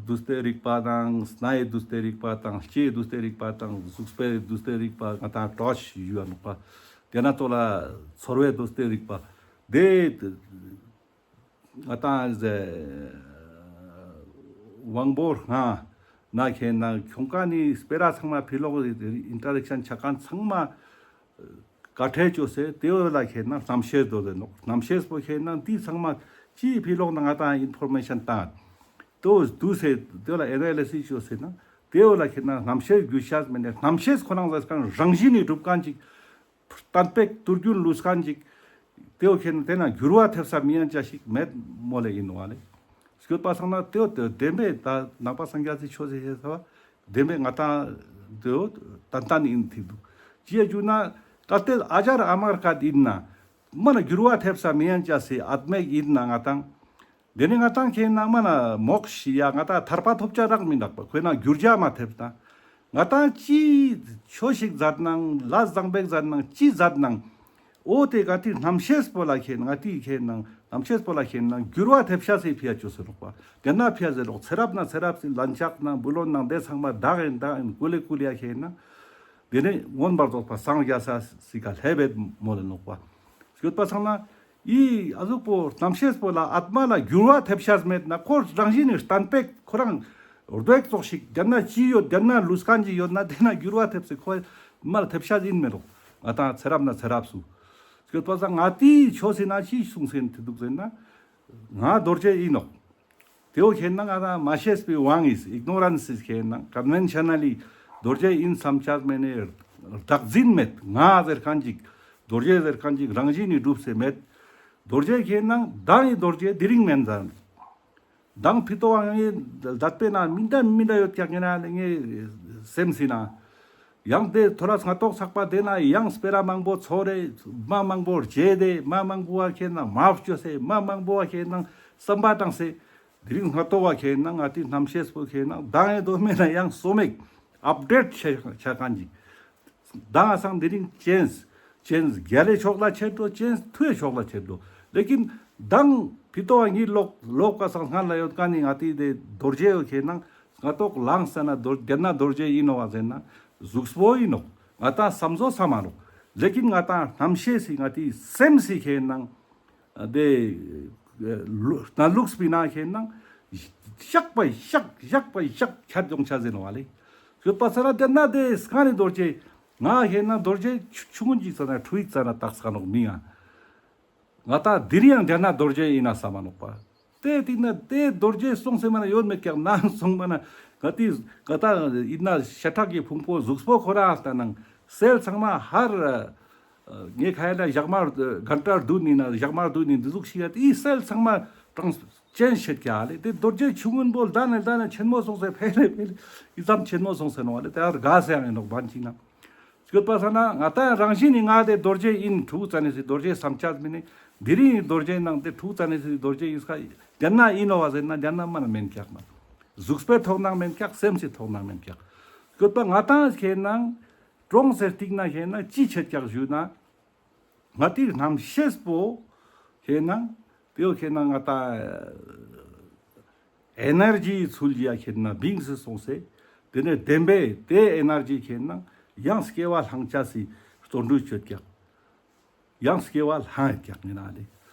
འདུ་སྟེ་རིག་པ་དང་སྣའི་འདུ་སྟེ་རིག་པ་དང་ལྕེའི་འདུ་སྟེ་རིག་པ་དང་གཟུགས་པོའི་འདུ་སྟེ་རིག་པ་ང་ཏང་ཊཆ་ཞུ་བ་ནོག་པ། དེ་ན་ཙོགས་ལ་ཚོར་བའི་འདུ་སྟེ་རིག་པ་དེ་ང་ཏང་ཟེ་དབང་པོ་ལྔ་ན་ཁེ་ན་ཁྱོང་ཀ་ནི་སྤེ་ར་ཚང་མ་ཕི་ལོག་ཨིན་ཊར་ཨེག་ཤན་ཆ་ཁན་ཚང་མ་ཀ་ཁྲེ་ཅོས་སེ་དེ་བོ་ལ་ཁེ་ན་རྣམ་ཤེས་དོ་ཟེར་ནོག་རྣམ་ཤེས་པོ་ཁེ་ན་འདི་ཚང་མ་ཅི་ཕི་ལོག་ན་ང་ཏང་ཨིན་ཕོར་མེ་ཤན་ཏང་དོ་དུ་སེ་དེ་བོ་ལ་ཨེ་ན་ལི་སིས་ཅོས་སེ་ན་དེ་བོ་ལ་ཁེ་ན་རྣམ་ཤེས་རྒྱུ་ཤེས་མེད་ནས་རྣམ་ཤེས་ཁོ་རང་ཟེར་ཁན་རང་བཞིན་ནི་གྲུབ་ཁན་ཅིག་གཏན་པའི་དུས་རྒྱུན་ལུས་ཁན་ཅིག་དེ་བོ་ཁེ་ན་དེ་ན་འགྱུར་བ་ཐེབས་ས་མི་ཡན་ཆ་ཞིག་མེད་མོལ་ལེ་ཨིན་ནོག་ཨ་ལེ། སྐྱོད་པ་སང་ན་དེ་བོ་དེ་བདེན་པའི་ད་ནང་པ་སངས་རྒྱས་སི་ཆོས་སི་ཤེས་ས་བ་བདེན་པའི་ང་ཏང་དེ་བོ་ཏན་ཏན་ཨིན་ཐིག་འདུག་ཅི་ཡ་རྒྱུ་ན་གལ་ཏེ་ཨ་ཇར་ཨ་མར་ཀ་ཨིན་ན་མ་ན་འགྱུར་བ་ཐེབས་ས་མི་ཡན་ཆ་སི་ཨཏྨ་ཨིན་ན་ང་ཏང་དེ་ནི་ང་ཏང་ཁེ་ན་མ་ན་མོཀྵ་ཡ་ང་ཏང་ཐར་པ་ཐོབ་ཆ་རག་མི་འདུག་པ། ཁོ་ན་འགྱུར་བ་མ་ཐེབས་ཏང་ང་ཏང་ཅི་ཆོས་ཤིག་མཛད་ནང་ལ་བཟང་པོ་མཛད་ནང་ཅི་མཛད་ནང་འོ་དེ་ང་ཏི་རྣམ་ཤེས་པོ་ལ་ཁེ་ན་ང་ཏི་ཁེ་ན་རྣམ་ཤེས་པོ་ལ་ཁེ་ན་འགྱུར་བ་ཐེབས་ཤ་སི་ཕི་ཡ་ཅོས་སེ་ནོག་པ། དེ་ན་ཕི་ཡ་ཟེར་ནོག་ཚེ་རབས་ན་ཚེ་རབས་སི་ལན་ཆགས་ན་བུ་ལོན་ན་དེ་ཚང་མ་བདག་ཨིན་བདག་ཨིན་ཀུ་ལེ་ཀུ་ལེ་ཡ་ཁེ་ན་དེ་ནི་མངོན་པར་རྫོགས་པ་སངས་རྒྱས་ས་སི་ཀ་ལྷེ་བེད་མོལ་ནོག་པ། སྐྱོད་པ་སང་ན་ཨི་ཨ་ཟུག་པོ་རྣམ་ཤེས་པོ་ལ་ཨཏྨ་ལ་འགྱུར་བ་ཐེབས་ཤ་མེད་ན་ཁོ་རང་བཞིན་ནི་གཏན་པའི་ཁོ་རང་རྡོ་ཙོགས་ཤིག་དེ་ན་ཅི་ཡོད་དེ་ན་ལུས་ཁན་ཅི་ཡོད་ན་དེ་ན་འགྱུར་བ་ཐེབས་སེ་ཁོ་མ་ཐེབས་ཤ་ཨིན་མེད་ནོག་ང་ཏང་ཚེ་རབས་ན་ཚེ་རབས་སུ། སྐྱོད་པ་སང་ང་ཏི་ཆོས་སི་ན་ཅི་གསུངས་སེ་ཐི་འདུག་ཟེར་ན་ང་རྡོ་རྗེ་ཨིན་ནོག་དེ་བོ་ཁེ་ན་ང་ཏང་མ་ཤེས་པའི་དབང་ཨིན། ཨིག་ནོ་རན་སི་ཁེ་ན་ཀོན་ཝེན་ཤ་ན་ལི་རྡོ་རྗེ་ཨིན་སམ་ཆ་མེད་ནས་བདག་འཛིན་མེད། ང་ཟེར་ཁན་ཅིག་རྡོ་རྗེ་ཟེར་ཁན་ཅིག་རང་བཞིན་ནི་གྲུབ་སེ་མེད། རྡོ་རྗེ་ཁེ་ན་མདང་ཨི་རྡོ་རྗེ་དེ་རིང་མེན་ཟེར། མདང་ཕི་ཏོ་ཨང་ཨི་དད་པའི་ན་མི་འདྲ་མི་འདྲ་ཡོད་ཀྱག་ངེ་ན་ངེ་སེམས་སི་ན། ཡང་དེ་ཐོ་རས་སྔ་ཏོག་ཚག་པ་དེ་ན་ཡང་སྤེ་ར་མང་པོ་ཚོར་རེ་མ་མང་པོ་རྗེད་དེ་མ་མང་པོ་བ་ཁེ་ན་མ་བཅོས་སེ་མ་མང་པོ་བ་ཁེ་ན་བསམ་པ་བཏང་སེ་དེ་རིང་སྔ་ཏོག་བ་ཁེ་ན་ང་ཏི་རྣམ་ཤེས་པོ་ཁེ་ན་མདང་ཨེ་དོ་མེད་ན་ཡང་སོ་མེག་ཨཔ་ཌེཊ་ཆ་ཆ་ཁན་ཅིག་མདང་ཨ་སང་དེ་རིང་ཅེན་སི་ཅེན་སི་རྒྱལ་ལའི་ཕྱོགས་ལ་ཆེད་དོ་ཅེན་སི་ཐུའི་ཕྱོགས་ལ་ཆེད་དོ་ལེ་ཀིན་མདང་ཕི་ཏོ་བ་ངི་ལོག་ལོག་ག་སང་སྔ་ལ་ཡོད་ཁན་ནི་ང་ཏི་དེ་རྡོ་རྗེ་བོ་ཁེ་ན་སྔ་ཏོག་ལངས་ས་ན་རྡོ་རྒྱལ་ན་རྡོ་རྗེ་ཨིན་ནོག་ག་ཟེར་ན་གཟུགས་པོ་ཨིན་ནོག་ང་ཏང་བསམ་བཟོ་ས་མ་ནོག་ལེ་ཀིན་ང་ཏང་རྣམ་ཤེས་སི་ང་ཏི་སེམས་སི་ཁེ་ན་དེ་ལུ་ན་ལུགས་པི་ན་ཁེ་ན་ཤག་པ་ཤག་ཤག་པ་ཤག་ཁྱད་ཡོང་ཆ་ཟེར་ནོག་ལེ། ཡོད་པ་ས་ན་དེ་ན་དེ་སྔ་ནི་རྡོ་རྗེ་ང་ཁེ་ན་རྡོ་རྗེ་ཆུ་ཆུང་ངུན་ཅིག་ས་ན་ཁྲུ་ཡིག་ས་ན་ཏགས་ས་ནོག་མི་ང་། ང་ཏང་དེ་རིང་ཡང་དེ་ན་རྡོ་རྗེ་ཨིན་ན་ས་མ་ནོག་པ། དེ་ཏིག་ན་དེ་རྡོ་རྗེ་སོང་སེ་མ་ན་ཡོད་མེད་ཀྱག་ན་སོང་མ་ན་ང་ཏི་ང་ཏང་ཨིན་ན་ཤ་ཁྲག་གི་ཕུང་པོ་གཟུགས་པོ་ཁོ་རང་ལྟ་ནང་སེལ་ཚང་མ་ཧར་ངའི་ཁ་ཡ་ལ་ཞག་མ་གན་ཏྲར་དུ་ནི་ན་ཞག་མ་དུ་ནི་འདི་ཟུག་ཤིག་ཡ་དེ་སེལ་ཚང་མ་གྲངས་ཅན་ཤེད་ཀྱག་ལེ། དེ་རྡོ་རྗེ་ཆུང་ངུན་པོ་ལྡན་ནས་ལྡན་ནས་ཆེན་མོ་སོང་སེ་ཕེ་ལེ་ཕེ་ལེ་ཨི་ཙམ་ཆེན་མོ་སོང་སེ་ནོག་ལེ། དེ་ཨར་ག་སེ་ཡང་ཨིན་ནོག་བན་ཅིག་ན། སྐྱོད་པ་ས་ན་ང་ཏང་རང་བཞིན་ནི་ང་དེ་རྡོ་རྗེ་ཨིན་ཁྲུ་ཙ་ནེ་སི་རྡོ་རྗེ་བསམ་ཆ་མི་ནི་དེ་རིང་རྡོ་རྗེ་ནང་དེ་ཁྲུ་ཙ་ནེ་སི་རྡོ་རྗེ་ཨིན་ས་ཀ་དེ་ན་ཨིན་ནོག་བ་ཟེར་ན་དེ་ན་མ་ན་མེན་ཀྱག་མ། གཟུགས་པོའི་ཐོག་ནང་མེན་ཀྱག་སེམས་སི་ཐོག་ནང་མེན་ཀྱག། སྐྱོད་པ་ང་ཏང་ཁེ་ན་གྲོང་སེ་ཏིག་ན་ཁེ་ན་ཅི་ཆེད་ཀྱག་ཞུ་ན། ང་ཏི་རྣམ་ཤེས་པོ་ ཁེ་ནང་། དེ་བོ་ཁེ་ནང་ང་ཏང་ཨེ་ནར་ཇིའི་ཚུལ་གྱི་ཡ་ཁེ་ནང་བིངས་སོང་སེ། དེ་ནས་བདེན་པའི་དེ་ཨེ་ནར་ཇི་ཁེ་ནང་ཡང་སྐྱེ་བ་ལྷང་ཆ་སི་བརྩོན་འགྲུས་ཅོ་ཀྱག། ཡང་སྐྱེ་བ་ལྷང་ཡོད་ཀྱག་ཡིན་ན་ལེ།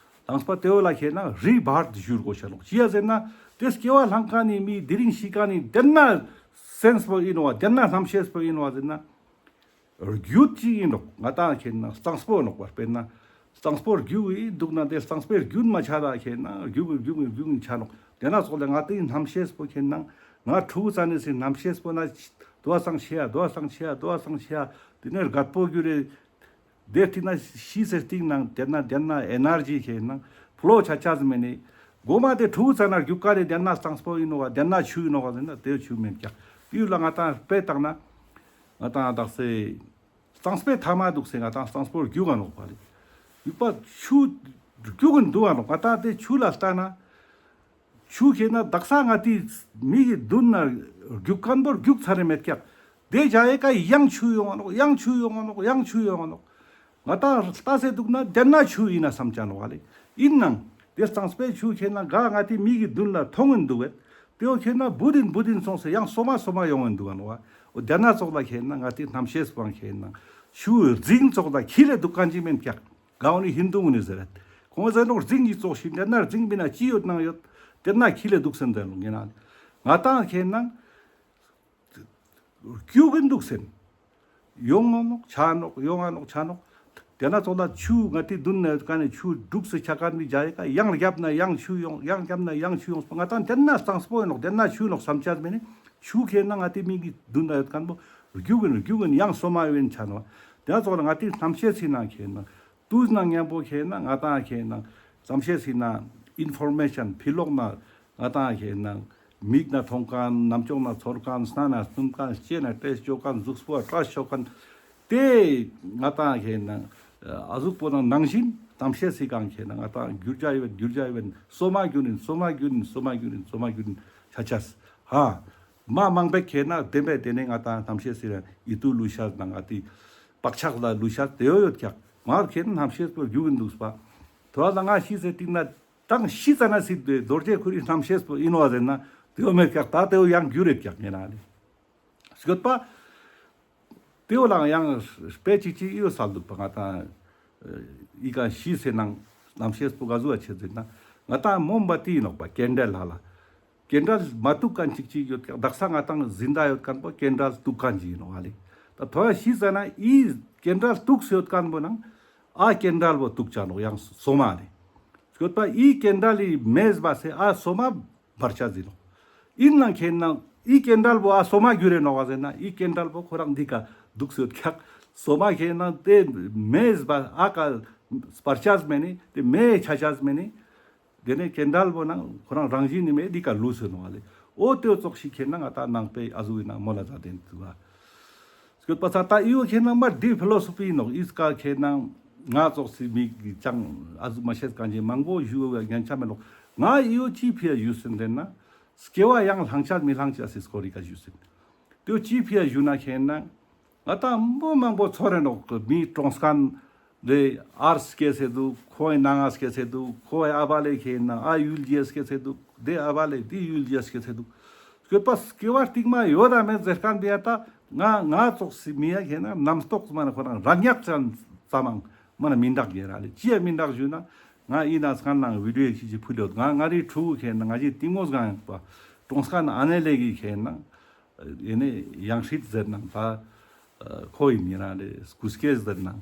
ལྷངས་པ་དེ་བོ་ལ་ཁེ་ནང་རི་བར་ཏུ་བཞུར་དགོས་ཤ་ནོག། ཅི་ཡ་ཟེར་ན་དེ་སྐྱེ་བ་ལྷང་མཁན་ནི་མི་དེ་རིང་ཤི་མཁན་ནི་དེ་ན་སེམས་པོ་ཡིན་ནོག་བ། དེ་ན་རྣམ་ཤེས་པོ་ཡིན་ནོག་བ་ཟེར་ན། རྒྱུད་ཅིག་ཡིན་ནོག། ང་ཏང་ཁེ་ནང་གཙང་པོ་ནོག་པ། དཔེར་ན་གཙང་པོ་རྒྱུད་ཡིན་འདུག་ན་དེ་གཙང་པོའི་རྒྱུད་མ་ཆ་ད་ཁེ་ནང་རྒྱུད་རྒྱུད་རྒྱུད་ཆ་ནོག། དེ་ན་ཙོགས་ལ་ང་ཏིའི་རྣམ་ཤེས་པོ་ཁེ་ནང་ང་ཕྲུ་གུ་ཙ་ནེ་སི་རྣམ་ཤེས་པོ་ན་དོ་བ་སང་ཤེ་ཡ་དོ་བ་སང་ཤེ་ཡ་དོ་བ་སང་ཤེ་ཡ་དེ་ནས་རྒད་པོ་གྱུར་རེ། དེ་སྟིང་ན་ཤི་སེ་སྟིང་ནང་དེ་ན་དེ་ན་ཨེ་ནར་ཇི་ཁེ་ནང་ཕློ་ཆ་ཆ་ཟི་མེ་ནི། གོ་མ་དེ་ཕྲུ་གུ་ཙ་ན་རྒྱུད་ཀ་ནི་དེ་ན་གཙང་པོ་ཡིན་ནོག་བ། དེ་ན་ཆུ་ཡིན་ནོག་བ་ཟེར་ན་དེ་ཆུ་མེད་ཀྱག། དེ་ཡུལ་ལ་ང་ཏང་དཔེ་བཏང་ན་ང་ཏང་དག་སེ་གཙང་པོའི་ཐ་མ་འདུག་སེ་ང་ཏང་གཙང་པོ་རྒྱུད་ག་ནོག་པ་ལེ། རྒྱུད་པ་ཆུ་རྒྱུད་ག་འདུག་ག་ནོག། ང་ཏང་དེ་ཆུ་ལ་ལྟ་ན། ཆུ་ཁེ་ནང་དག་ས་ང་ཏི་མིག་གི་མདུན་ན་རྒྱུག་མཁན་པོ་རྒྱུག་ཚར་རེ་མེད་ཀྱག། དེ་བྱ་ཡེ་ཀ་ཡང་ཆུ་ཡོང་ང་ནོག། ཡང་ཆུ་ཡོང་ང་ནོག། ཡང་ཆུ་ཡོང་ང་ནོག། ང་ཏང་ལྟ་སེ་འདུག་ན་དེ་ན་ཆུ་ཡིན་ན་བསམ་ཅ་ནོག་བ་ལེ། ཡིན་ནང་དེ་གཙང་པོའི་ཆུ་ཁེ་ནང་ག་ང་ཏི་མིག་གི་མདུན་ལ་མཐོང་ངིན་འདུག་བས། དེ་བོ་ཁེ་ནང་བུད་དིན་བུད་དིན་སོང་སེ་ཡང་སོ་མ་སོ་མ་ཡོང་ངིན་འདུག་ག་ནོག་བ། འོ་དེ་ན་ཙོགས་ལ་ཁེ་ནང་ང་ཏི་རྣམ་ཤེས་པོའང་ཁེ་ནང་ཆུ་རྫིང་ཙོགས་ལ་ཁྱིལ་ལེ་འདུག་མཁན་ཅིག་མེན་ཀྱག། གའོ་ནི་ཧིན་དུ་ངུ་ནི་ཟེར་རད། ཁོང་ཟེར་ནོག་རྫིང་གི་ཙོགས་ཤིག་དེ་ན་རྫིང་མི་ན་ཅི་ཡོད་ནང་ཡོད། དེ་ན་ཁྱིལ་ལེ་འདུག་སེན་ཟེར་ནོག་ཡིན་ན། ང་ཏང་ཁེ་ནང་རྒྱུག་གིན་འདུག་སེན། ཡོང་ང་ནོག་ཆ་ནོག། ཡོང་ང་ནོག་ཆ་ནོག། དེ་ན་ཙོགས་ལ་ཆུ་ང་ཏི་མདུན་ན་ཡོད་མཁན་ནི་ཆུ་འདུག་སེ་ཆ་མཁན་མི་བྱ་ཡེ་ཀ་ཡང་རྒྱབ་ན་ཡང་ཆུ་ཡོང་། ཡང་རྒྱབ་ན་ཡང་ཆུ་ཡོང་། ང་ཏང་དེ་ན་གཙང་པོ་ཡིན་ནོག། དེ་ན་ཆུ་ཡིན་ནོག་བསམ་ཅ་མེ་ནི། ཆུ་ཁེ་ནང་ང་ཏི་མིག་གི་མདུན་ན་ཡོད་མཁན་པོ་རྒྱུག་གིན་རྒྱུག་གིན་ཡང་སོ་མ་ཡོང་ཆ་ནོག། དེ་ན་ཙོགས་ལ་ང་ཏི་རྣམ་ཤེས་སི་ནང་ཁེ་ནང་དུས་ནང་མཉམ་པོ་ཁེ་ནང་ང་ཏང་ཁེ་ནང་རྣམ་ཤེས་སི་ནང་ཨིན་ཕོར་མེ་ཤན་ཕི་ལོག་ན་ང་ཏང་ཁེ་ནང་མིག་ན་མཐོང་མཁན། རྣམ་ཅོག་ན་ཚོར་མཁན། སྣ་ན་སྣུམ་མཁན། ལྕེ་ན་ཊེསྟ་ཅོ་མཁན། གཟུགས་པོ་ཨ་ཊཆ་ཅོ་མཁན། དེ་ང་ཏང་ཁེ་ནང་ཨ་གཟུགས་པོ་ནང་ནང་བཞིན་རྣམ་ཤེས་སི་གང་ཁེ་ནང་ང་ཏང་འགྱུར་བ་ཡོད། འགྱུར་བ་ཡོད། སོ་མ་འགྱུར་ཡིན། སོ་མ་འགྱུར་ཡིན། སོ་མ་འགྱུར་ཡིན། སོ་མ་འགྱུར་ཡིན། ཆ་ཆས་ཧ། མ་མང་པོ་ཁེ་ནང་བདེན་པའི་དེ་ནས་ང་ཏང་རྣམ་ཤེས་སི་ཡིད་དུ་ལུས་ཤ་ནང་ང་ཏི་བག་ཆགས་ལ་ལུས་ཤ་དེ་ཡོད་ཡོད་ཀྱག། མར་ཁེ་ནང་རྣམ་ཤེས་པོ་རྒྱུག་གིན་འདུག་པ། ཐོ་ར་ལ་ང་ཤི་སེ་སྟིང་ན་ཏང་ཤི་ཙ་ན་སི་དེ་རྡོ་རྗེ་ཁོ་རི་རྣམ་ཤེས་པོ་ཡིན་ནོག་ཟེར་ན་དེ་བོ་མེད་ཀྱག། ད་དེ་བོ་ཡང་འགྱུར་རེད་ཀྱག་ངེ་ན་ལེ། སྐྱོད་པ། དེ་བོ་ལའང་ཡང་དཔེ་ཅིག་ཅིག་ཡོད་སལ་འདུག་པ། ང་ཏང་ཨི་ཀ་ཤི་སེ་ནང་རྣམ་ཤེས་པོ་ག་ཟུག་ཆེ་ཟེར་ན་ང་ཏང་མོམ་བ་ཏི་ཡིན་ནོག་པ། ཀེན་ཌལ་ལ་ལ། ཀེན་ཌལ་མ་གཏུག་མཁན་ཅིག་ཅིག་ཡོད་ཀྱག། དག་ས་ང་ཏང་ཟིན་ད་ཡོད་མཁན་པོ་ཀེན་ཌལ་གཏུག་མཁན་ཅིག་ཡིན་ནོག་ཨ་ལེ། ད་ཐོ་ཡ་ཤི་ཙ་ན་ཨི་ཀེན་ཌལ་གཏུགས་ཡོད་མཁན་པོ་ནང་ཨ་ཀེན་ཌལ་བོ་གཏུག་ཅ་ནོག་ཡང་སོ་མ་ལེ། སྐྱོད་པ་ཨི་ཀེན་ཌལ་ལི་མེས་བ་སེ་ཨ་སོ་མ་བར་ཆ་ཟིན་ནོག། ཨིན་ནང་ཁེ་ནང་ཨི་ཀེན་ཌལ་བོ་ཨ་སོ་མ་གྱུར་རེ་ནོག་བ་ཟེར་ན་ཨི་ཀེན་ཌལ་བོ་ཁོ་རང་འདི་ཀ་གཏུགས་ཡོད་ཀྱག། སོ་མ་ཁེ་ནང་དེ་མེས་བ་ཨ་ཀ་བར་ཆ་ཟིན་མེ་ནི་དེ་མེ་ཆ་ཆ་ཟིན་མེ་ནི། དེ་ནས་ཀེན་ཌལ་བོ་ནང་ཁོ་རང་རང་བཞིན་ནི་མེ་འདི་ཀ་ལུས་སེ་ནོག་ལེ། འོ་དེ་ཙོགས་ཤིག་ཁེ་ནང་ང་ཏང་ནང་པའི་ཨ་ཟུག་ཡིན་ན་མོལ་ལ་ཛད་དེ་འདུག་བ། སྐྱོད་པ་ས་ད་ཨི་བོ་ཁེ་ནང་མ་འདི་ཕི་ལོ་སོ་ཕི་ཡིན་ནོག། ཨི་ཀ་ཁེ་ནང་ང་ཙོགས་སི་མི་གི་ཅང་ཨ་ཟུག་མ་ཤེས་མཁན་ཅིག་མང་པོ་ཞུ་བའི་ཉན་ཆ་མེད་ནོག། ང་ཨི་བོ་ཅི་ཕི་ཡ་ཞུས་ཟེར་ན་སྐྱེ་བ་ཡང་ལྷང་ཆ་མི་ལྷང་ཆ་སི་སྐོར་རི་ཀ་ཞུས་ཟེར། དེ་བོ་ཅི་ཕི་ཡ་ཞུ་ན་ཁེ་ནང་ང་ཏང་མོ་མང་པོ་ཚོར་རེ་ནོག། མི་གྲོངས་མཁན་རེ་ཨར་སྐྱེས་སེ་འདུག། ཁོའི་ནང་ང་སྐྱེས་སེ་འདུག། ཁོའི་ཨ་བ་ལེ་ཁེ་ནང་ཨ་ཡུལ་ལྗེ་སྐྱེས་སེ་འདུག། དེ་ཨ་བ་ལེ་དེ་ཡུལ་ལྗེ་སྐྱེས་སེ་འདུག། སྐྱོད་པ་སྐྱེ་བ་རྟིང་མ་ཡོད་དམ་མེད་ཟེར་མཁན་དེ་ཡ་ད་ང་ང་ཙོགས་སི་མི་ཡ་ཁེ་ནང་རྣམ་རྟོག་མ་ན་ཁོ་རང་རང་ཉག་ཙམ་ཙམ་མང་མ་ན་མི་འདག་ཡེ་ར་ལེ། ཅི་ཡ་མི་འདག་ཞུ་ན་ང་ཡིན་ན་སྔན་ནང་བི་ཌིའོ་ཡེ་ཁྱི་ཅི་ཕུལ་ཡོད། ང་ང་རི་ཕྲུ་གུ་ཁེ་ནང་ང་ཅི་གཏིང་མོ་སྒང་ཡང་པ་གྲོངས་མཁན་ཨ་ནེ་ལེ་གི་ཁེ་ནང་ཡེ་ནེ་ཡང་ཧྲིད་ཟེར་ནང་ད་ཁོ་ཡིན་ཡིན་ར་ལེ། སྐུ་སྐྱེ་ཟེར་ནང་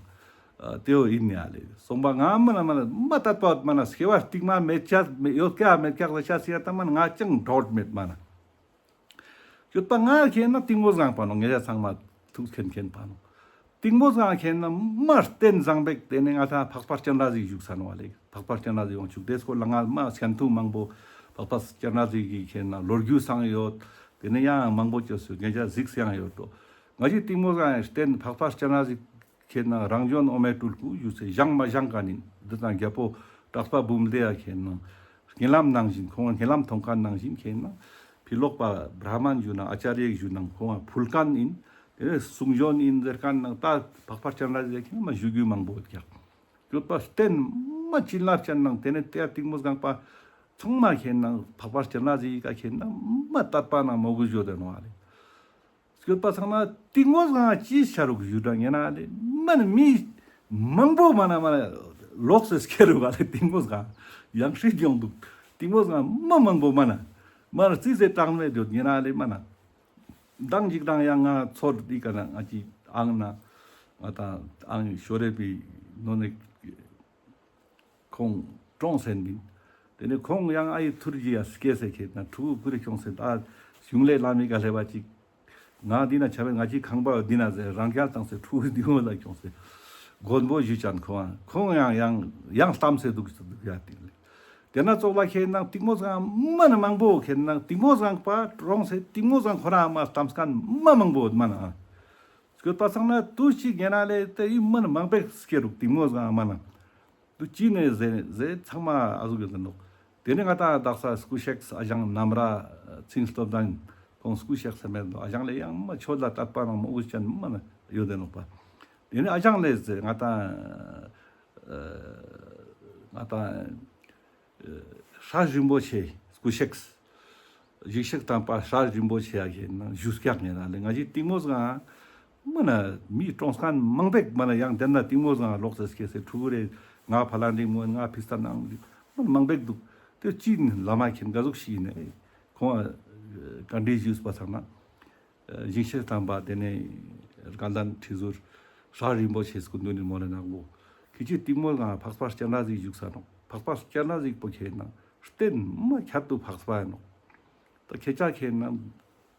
དེ་བོ་ཡིན་ཡ་ལེ། སོང་པ་ང་མ་ན་མ་ན་མ་ཏད་པ་མ་ན་སྐྱེ་བ་རྟིང་མ་མེད་ཆ་ཡོད་ཀྱག་མེད་ཀྱག་ཟེར་ཆ་སི་ཡ་ད་མ་ན་ང་ཅང་ཌའུཊ་མེད་མ་ན། སྐྱོད་པ་ང་ཁེ་ནང་གཏིང་མོ་སྒང་པ་ནོག། ངེད་ཅག་ཚང་མ་ཐུགས་མཁྱེན་མཁྱེན་པ་ནོག། གཏིང་མོ་སྒང་ཁེ་ནང་མ་རྟེན་བཟང་པེག་དེ་ནས་ང་ད་འཕགས་པ་སྤྱན་རས་གཟིགས་བཞུགས་ས་ནོག་ལེ། འཕགས་པ་སྤྱན་རས་གཟིགས་དབང་ཕྱུག་དེ་སྐོར་ལ་ང་མ་སྐྱོན་ཐུང་མང་པོ་འཕགས་པ་སྤྱན་རས་གཟིགས་ཀྱི་ཁེ་ནང་ལོ་རྒྱུས་སང་ཡོད། དེ་ནས་ཡང་མང་པོ་ཅོས་སུ་ངེད་ཅག་གཟིགས་སེ་ཡང་ཡོད་དོ། ང་ཅི་གཏིང་མོ་སྒང་རྟེན་འཕགས་པ་སྤྱན་རས་གཟིགས་ཁེ་ནང་རང་བྱོན་འོ་མའི་སྤྲུལ་སྐུ་བཞུགས་སེ་བཞེངས་མ་བཞེངས་མཁན་ཡིན། འདི་དང་རྒྱལ་པོ་གྲགས་པ་འབུམ་ལྡེ་ཡ་ཁེ་ནང་བརྙན་ལམ་ནང་བཞིན་ཁོང་བརྙན་ལམ་མཐོང་མཁན་ནང་བཞིན་ཁེ་ནང་ཕི་ལོག་པ་བྲ་མན་ཞུ་ན་ཨ་ཅཱརྱ་ཞུ་ན་ཁོང་ཕུལ་མཁན་ཡིན། དེ་ནས་གསུང་བྱོན་ཡིན་ཟེར་མཁན་ནང་ད་འཕགས་པ་སྤྱན་རས་གཟིགས་ཁེ་ནང་མ་ཞུ་རྒྱུ་མང་པོ་ཡོད་ཀྱག། སྐྱོད་པ་རྟེན་ མ་བྱིན་རླབས་ཅན་ནང་དེ་ནས་དེ་གཏིང་མོ་སྒང་པ་ཚང་མ་མཁྱེན་ནང་འཕགས་པ་སྤྱན་རས་གཟིགས་ཀ་མཁྱེན་ནང་མ་དད་པ་ནང་མོས་གུས་ཞུ་དེ་ནོག་ཨ་ལེ། སྐྱོད་པ་ཚང་ན་གཏིང་མོ་སྒང་ཅི་ཆ་རུག་ཞུ་དྲ་ཉེ་ན་ལེ་མ་ནི་མི་མང་པོ་མ་ན་མ་ན་ལོག་སེ་སྐྱེ་རུག་ཨ་ལེ། གཏིང་མོ་སྒང་ཡང་ཧྲིལ་ཡོང་འདུག། གཏིང་མོ་སྒང་མ་མང་པོ་མ་ན་མ་ན་རྩིས་ཟེར་གྲངས་མེད་ཡོད་ཉེ་ན་ལེ་མ་ན། མདང་ཅིག་དང་ཡང་ང་ཚོར་འདི་ཀ་ན་ང་ཅི་ཨང་ན་ང་དང་ཨང་ཞོ་རེ་པི་ནོ་ནེ་ཁོང་གྲོངས་སེ་འདི། དེ་ནས་ཁོང་ཡང་ཨ་ཡི་ཐུར་གྱི་ཡ་སྐྱེས་སེ་ཁེ་ན་ཕྲུ་གུ་ཀུ་རེ་ཁྱོངས་སེ་ད་གཞུང་ལས་ལ་མི་ག་ལེ་བ་ཅིག། ང་འདི་ན་ཆ་བའི་ང་ཅི་ཁང་པ་འདི་ན་ཟེར་རང་རྒྱལ་བཏང་སེ་ཕྲུ་གུ་འདི་མོ་ལ་ཁྱོངས་སེ་མགོན་པོ་ཞུ་ཅན་ཁོང་ཁོང་ཡང་ཡང་ཡང་གཏམ་སེ་འདུག་སེ་འདུག་ཡ་དེ་ལེ། དེ་ན་ཙོགས་ལ་ཁེ་ན་གཏིང་མོ་སྒང་མ་ན་མང་པོ་ཁེ་ན་གཏིང་མོ་སྒང་པ་གྲོངས་སེ་གཏིང་མོ་སྒང་ཁོ་རང་མ་གཏམ་སྐན་མ་མང་པོ་མ་ན། སྐྱོད་པ་ཚང་ན་དུ་ཞིག་ཉེ་ན་ལེ་དེ་ཡི་མ་ན་མང་པོ་སྐྱེ་རུག་གཏིང་མོ་སྒང་མ་ན། དུ་ཅི་ནས་ཟེར་ཟེར་ཚང་མ་ཨ་ཟུག་གི་ཟེར་ནོག། དེ་ནས་ང་ད་དག་ས་སྐུ་གཤེགས་ཨ་ཞང་ནམ་ར་ཚིང་སྟོབས་ལྡན་ཁོང་སྐུ་གཤེགས་ས་མེད་ནོག། ཨ་ཞང་ལེ་ཡང་མ་ཆོས་ལ་དད་པ་ནང་མོས་གུས་ཅན་མ་ན་ཡོད་དེ་ནོག་པ། དེ་ནས་ཨ་ཞང་ལེ་ཟེར་ང་ད་ཨ་ང་ད་ཨ་སྲས་རིན་པོ་ཆེ་སྐུ་གཤེགས། ཞིག་གཤེགས་དམ་པ་སྲས་རིན་པོ་ཆེ་ཡ་ཁེ་ན་བཞུགས་སྐྱག་ཉེ་ན་ལེ་ང་ཅི་གཏིང་མོ་སྒང་མ་ན་མི་གྲོངས་མཁན་མང་པོ་མ་ན་ཡང་དེ་ན་གཏིང་མོ་སྒང་ལོག་སེ་སྐྱེས་སེ་ཕྲུ་གུ་རེ་ང་ཕ་ལ་འདི་མོ་ང་ཕི་སྟ་ནང་མ་ན་མང་པོ་འདུག། དེ་ཅི་བླ་མ་མཁྱེན་ག་ཟུག་ཞིག་ནས་ཁོང་བཀའ་འདྲི་ཞུས་པ་ཚང་ན། ཞིག་གཤེགས་དམ་པ་དེ་ནས་དགའ་ལྡན་ཁྲི་ཟུར་སྲས་རིན་པོ་ཆེ་སྐུ་མདུན་ནས་མོལ་ལེ་ནག་པོ། ཁྱེད་ཀྱི་གཏིང་མོ་སྒང་འཕགས་པ་སྤྱན་རས་གཟིགས་བཞུགས་ས་ནོག། འཕགས་པ་སྤྱན་རས་གཟིགས་པོ་ཁེ་ན་རྟེན་མ་ཁྱད་དུ་འཕགས་པ་ཡིན་ནོག། ད་ཁྱེད་ཅག་ཁེ་ན་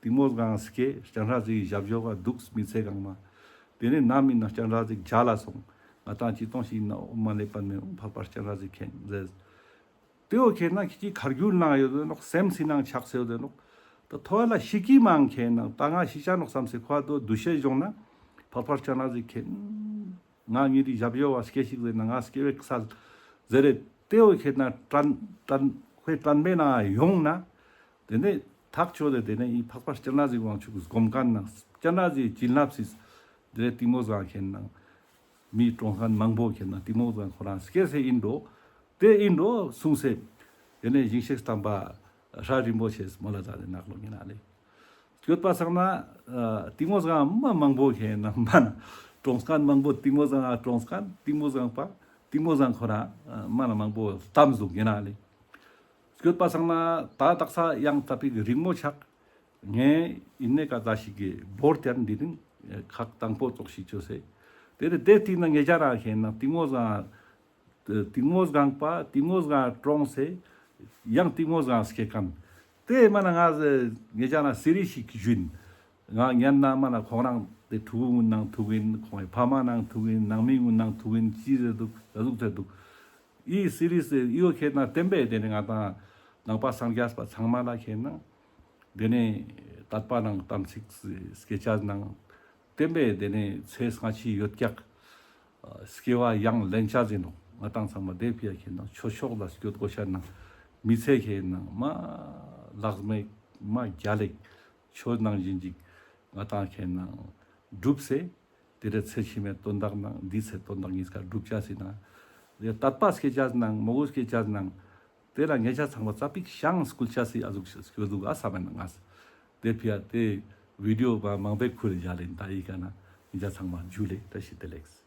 གཏིང་མོ་སྒང་སྐྱེ་སྤྱན་རས་གཟིགས་ཞབས་ཞོ་བ་འདུག་མི་ཚེ་གང་མ། དེ་ནས་ནམ་ཡིན་ན་སྤྱན་རས་གཟིགས་མཇལ་ལ་སོང་། ང་དང་ཅི་གཏོང་ཞིག་ཡིན་ན་ཨོཾ་མ་ཎི་པདྨེ་ཧཱུྃ་འཕགས་པ་སྤྱན་རས་གཟིགས་མཁྱེན་ཟེར། དེའོ་ཁེ་ན་ཁྱེད་ཀྱི་ཁར་རྒྱུན་ནང་ཡོད་དེ་ནོག། སེམས་སི་ནང་ཆགས་སེ་ཡོད་དེ་ནོག། ད་ཐོ་ལ་ཤི་ཀི་མང་ཁེ་ན་ད་ང་ཤི་ཆ་ནོག་བསམ་སེ་ཁོ་དོ་འདུ་ཤེས་སྦྱོང་ན་འཕགས་པ་སྤྱན་རས་གཟིགས་མཁྱེན། ང་ཉིད་དི་ཞབས་ཞོ་བ་སྐྱེ་ཞིག་ཟེར་ན་ང་སྐྱེ་བའི་ས་ཟེར་རེ་དེའོ་ཁེ་ན་དྲན་དྲན་ཁོའི་དྲན་པའི་ནང་ཡོང་ན་དེ་ནས་ཐག་ཆོད་དེ་དེ་ནས་ཨི་འཕགས་པ་སྤྱན་རས་གཟིགས་དབང་ཕྱུག་གི་སྒོམ་མཁན་ན་སྤྱན་རས་གཟིགས་བྱིན་རླབས་སི་དེ་ནས་གཏིང་མོ་སྒང་ཁེ་ན་མི་གྲོངས་མཁན་མང་པོ་ཁེ་ན་གཏིང་མོ་སྒང་ཁོ་རང་སྐྱེ་སེ་ཡིན་འགྲོ། དེ་ཡིན་འགྲོ་གསུངས་སེ། དེ་ནས་ཞིག་གཤེགས་དམ་པ་སྲས་རིན་པོ་ཆེས་མོལ་ལ་ད་དེ་ནག་ལོ་ཉེ་ན་ལེ། སྐྱོད་པ་ཚང་ན་ཨ་གཏིང་མོ་སྒང་མ་མང་པོ་ཁེ་ན་མ་ན་གྲོངས་མཁན་མང་པོ་གཏིང་མོ་སྒང་ཨ་གྲོངས་མཁན་གཏིང་མོ་སྒང་པ་གཏིང་མོ་སྒང་ཁོ་རང་ཨ་མ་ན་མང་པོ་གཏམ་ཟུག་ཉེ་ན་ལེ། སྐྱོད་པ་ཚང་ན་ད་དག་ས་ཡང་ཙ་པིག་རིང་མོ་ཆགས། ངས་ཡིན་ནས་ཀ་ད་ཞིག་གི་བོར་ཏེ་འདི་རིང་ཁག་དང་པོ་ཙོགས་ཤིག་བཅོས་སེ། དེ་རེ་དེ་ཐིག་ན་ངེད་ཅག་རང་ཁེ་ན་གཏིང་མོ་སྒང་གཏིང་མོ་སྒང་པ་གཏིང་མོ་སྒང་གྲོངས་སེ་ཡང་གཏིང་མོ་སྒང་སྐྱེ་མཁན། དེ་མ་ན་ང་ངེད་ཅག་རང་སི་རི་ཞིག་བཞིན་ང་ཉན་ན་མ་ན་ཁོང་རང་དེ་ཕྲུ་གུ་ངུན་ནང་ཐུག་ཡིན། ཁོང་གི་ཕ་མ་ནང་ཐུག་ཡིན། ནང་མི་ངུན་ནང་ཐུག་ཡིན། ཅི་ཟེར་འདུག་ལ་ཟུག་ཟེར་འདུག། ཨི་སི་རི་སི་ཨི་བོ་ཁེ་ན་བསྟན་པའི་དེ་ནི་ང་དང་ནང་པ་སངས་རྒྱས་པ་ཚང་མ་ལ་ཁེ་ན་དེ་ནི་དད་པ་ནང་དམ་ཚིག་སྐྱེ་ཅེས་ནང་བསྟན་པའི་དེ་ནི་ཚེ་སྔ་ཕྱི་ཡོད་ཀྱག། སྐྱེ་བ་ཡང་ལེན་ཅེས་ཡིན་ནོག། ང་དང་ཚང་མ་དེ་ཕི་ཡ་ཁེ་ན་ཆོས་ཕྱོགས་ལ་སྐྱོད་དགོས་ཤ་ན་མི་ཚེ་ཁེ་ན་མ་ལག་མེད་མ་རྒྱལ་ལེགས་ཆོས་ནང་བཞིན་ཅིག་ང་དང་ཁེ་ན་སྒྲུབ་སེ། དེ་རེ་ཚེ་ཕྱི་མའི་དོན་དག་ནང་འདི་ཚེ་དོན་དག་གཉིས་ཀ་སྒྲུབ་ཅེས་ཡིན་ན། དེ་དད་པ་སྐྱེ་ཅེས་ནང་མོས་གུས་སྐྱེ་ཅེས་ནང་། དེ་ལ་ངེད་ཅག་ཚང་མ་ཙ་པིག་ཤང་སྐུལ་ཅེས་སི་ཨ་ཟུག་སྐྱོད་འདུག་ཨ་བསམ་ན་ང་། དེ་ཕི་ཡ་དེ་བི་ཌི་ཡོ་མ་མང་པོ་ཁུར་བཞག་ལེན་ད་ཡི་ཀ་ན་ངེད་ཅག་ཚང་མ་འཇུ་ལེ་བཀྲ་ཤིས་བདེ་ལེགས།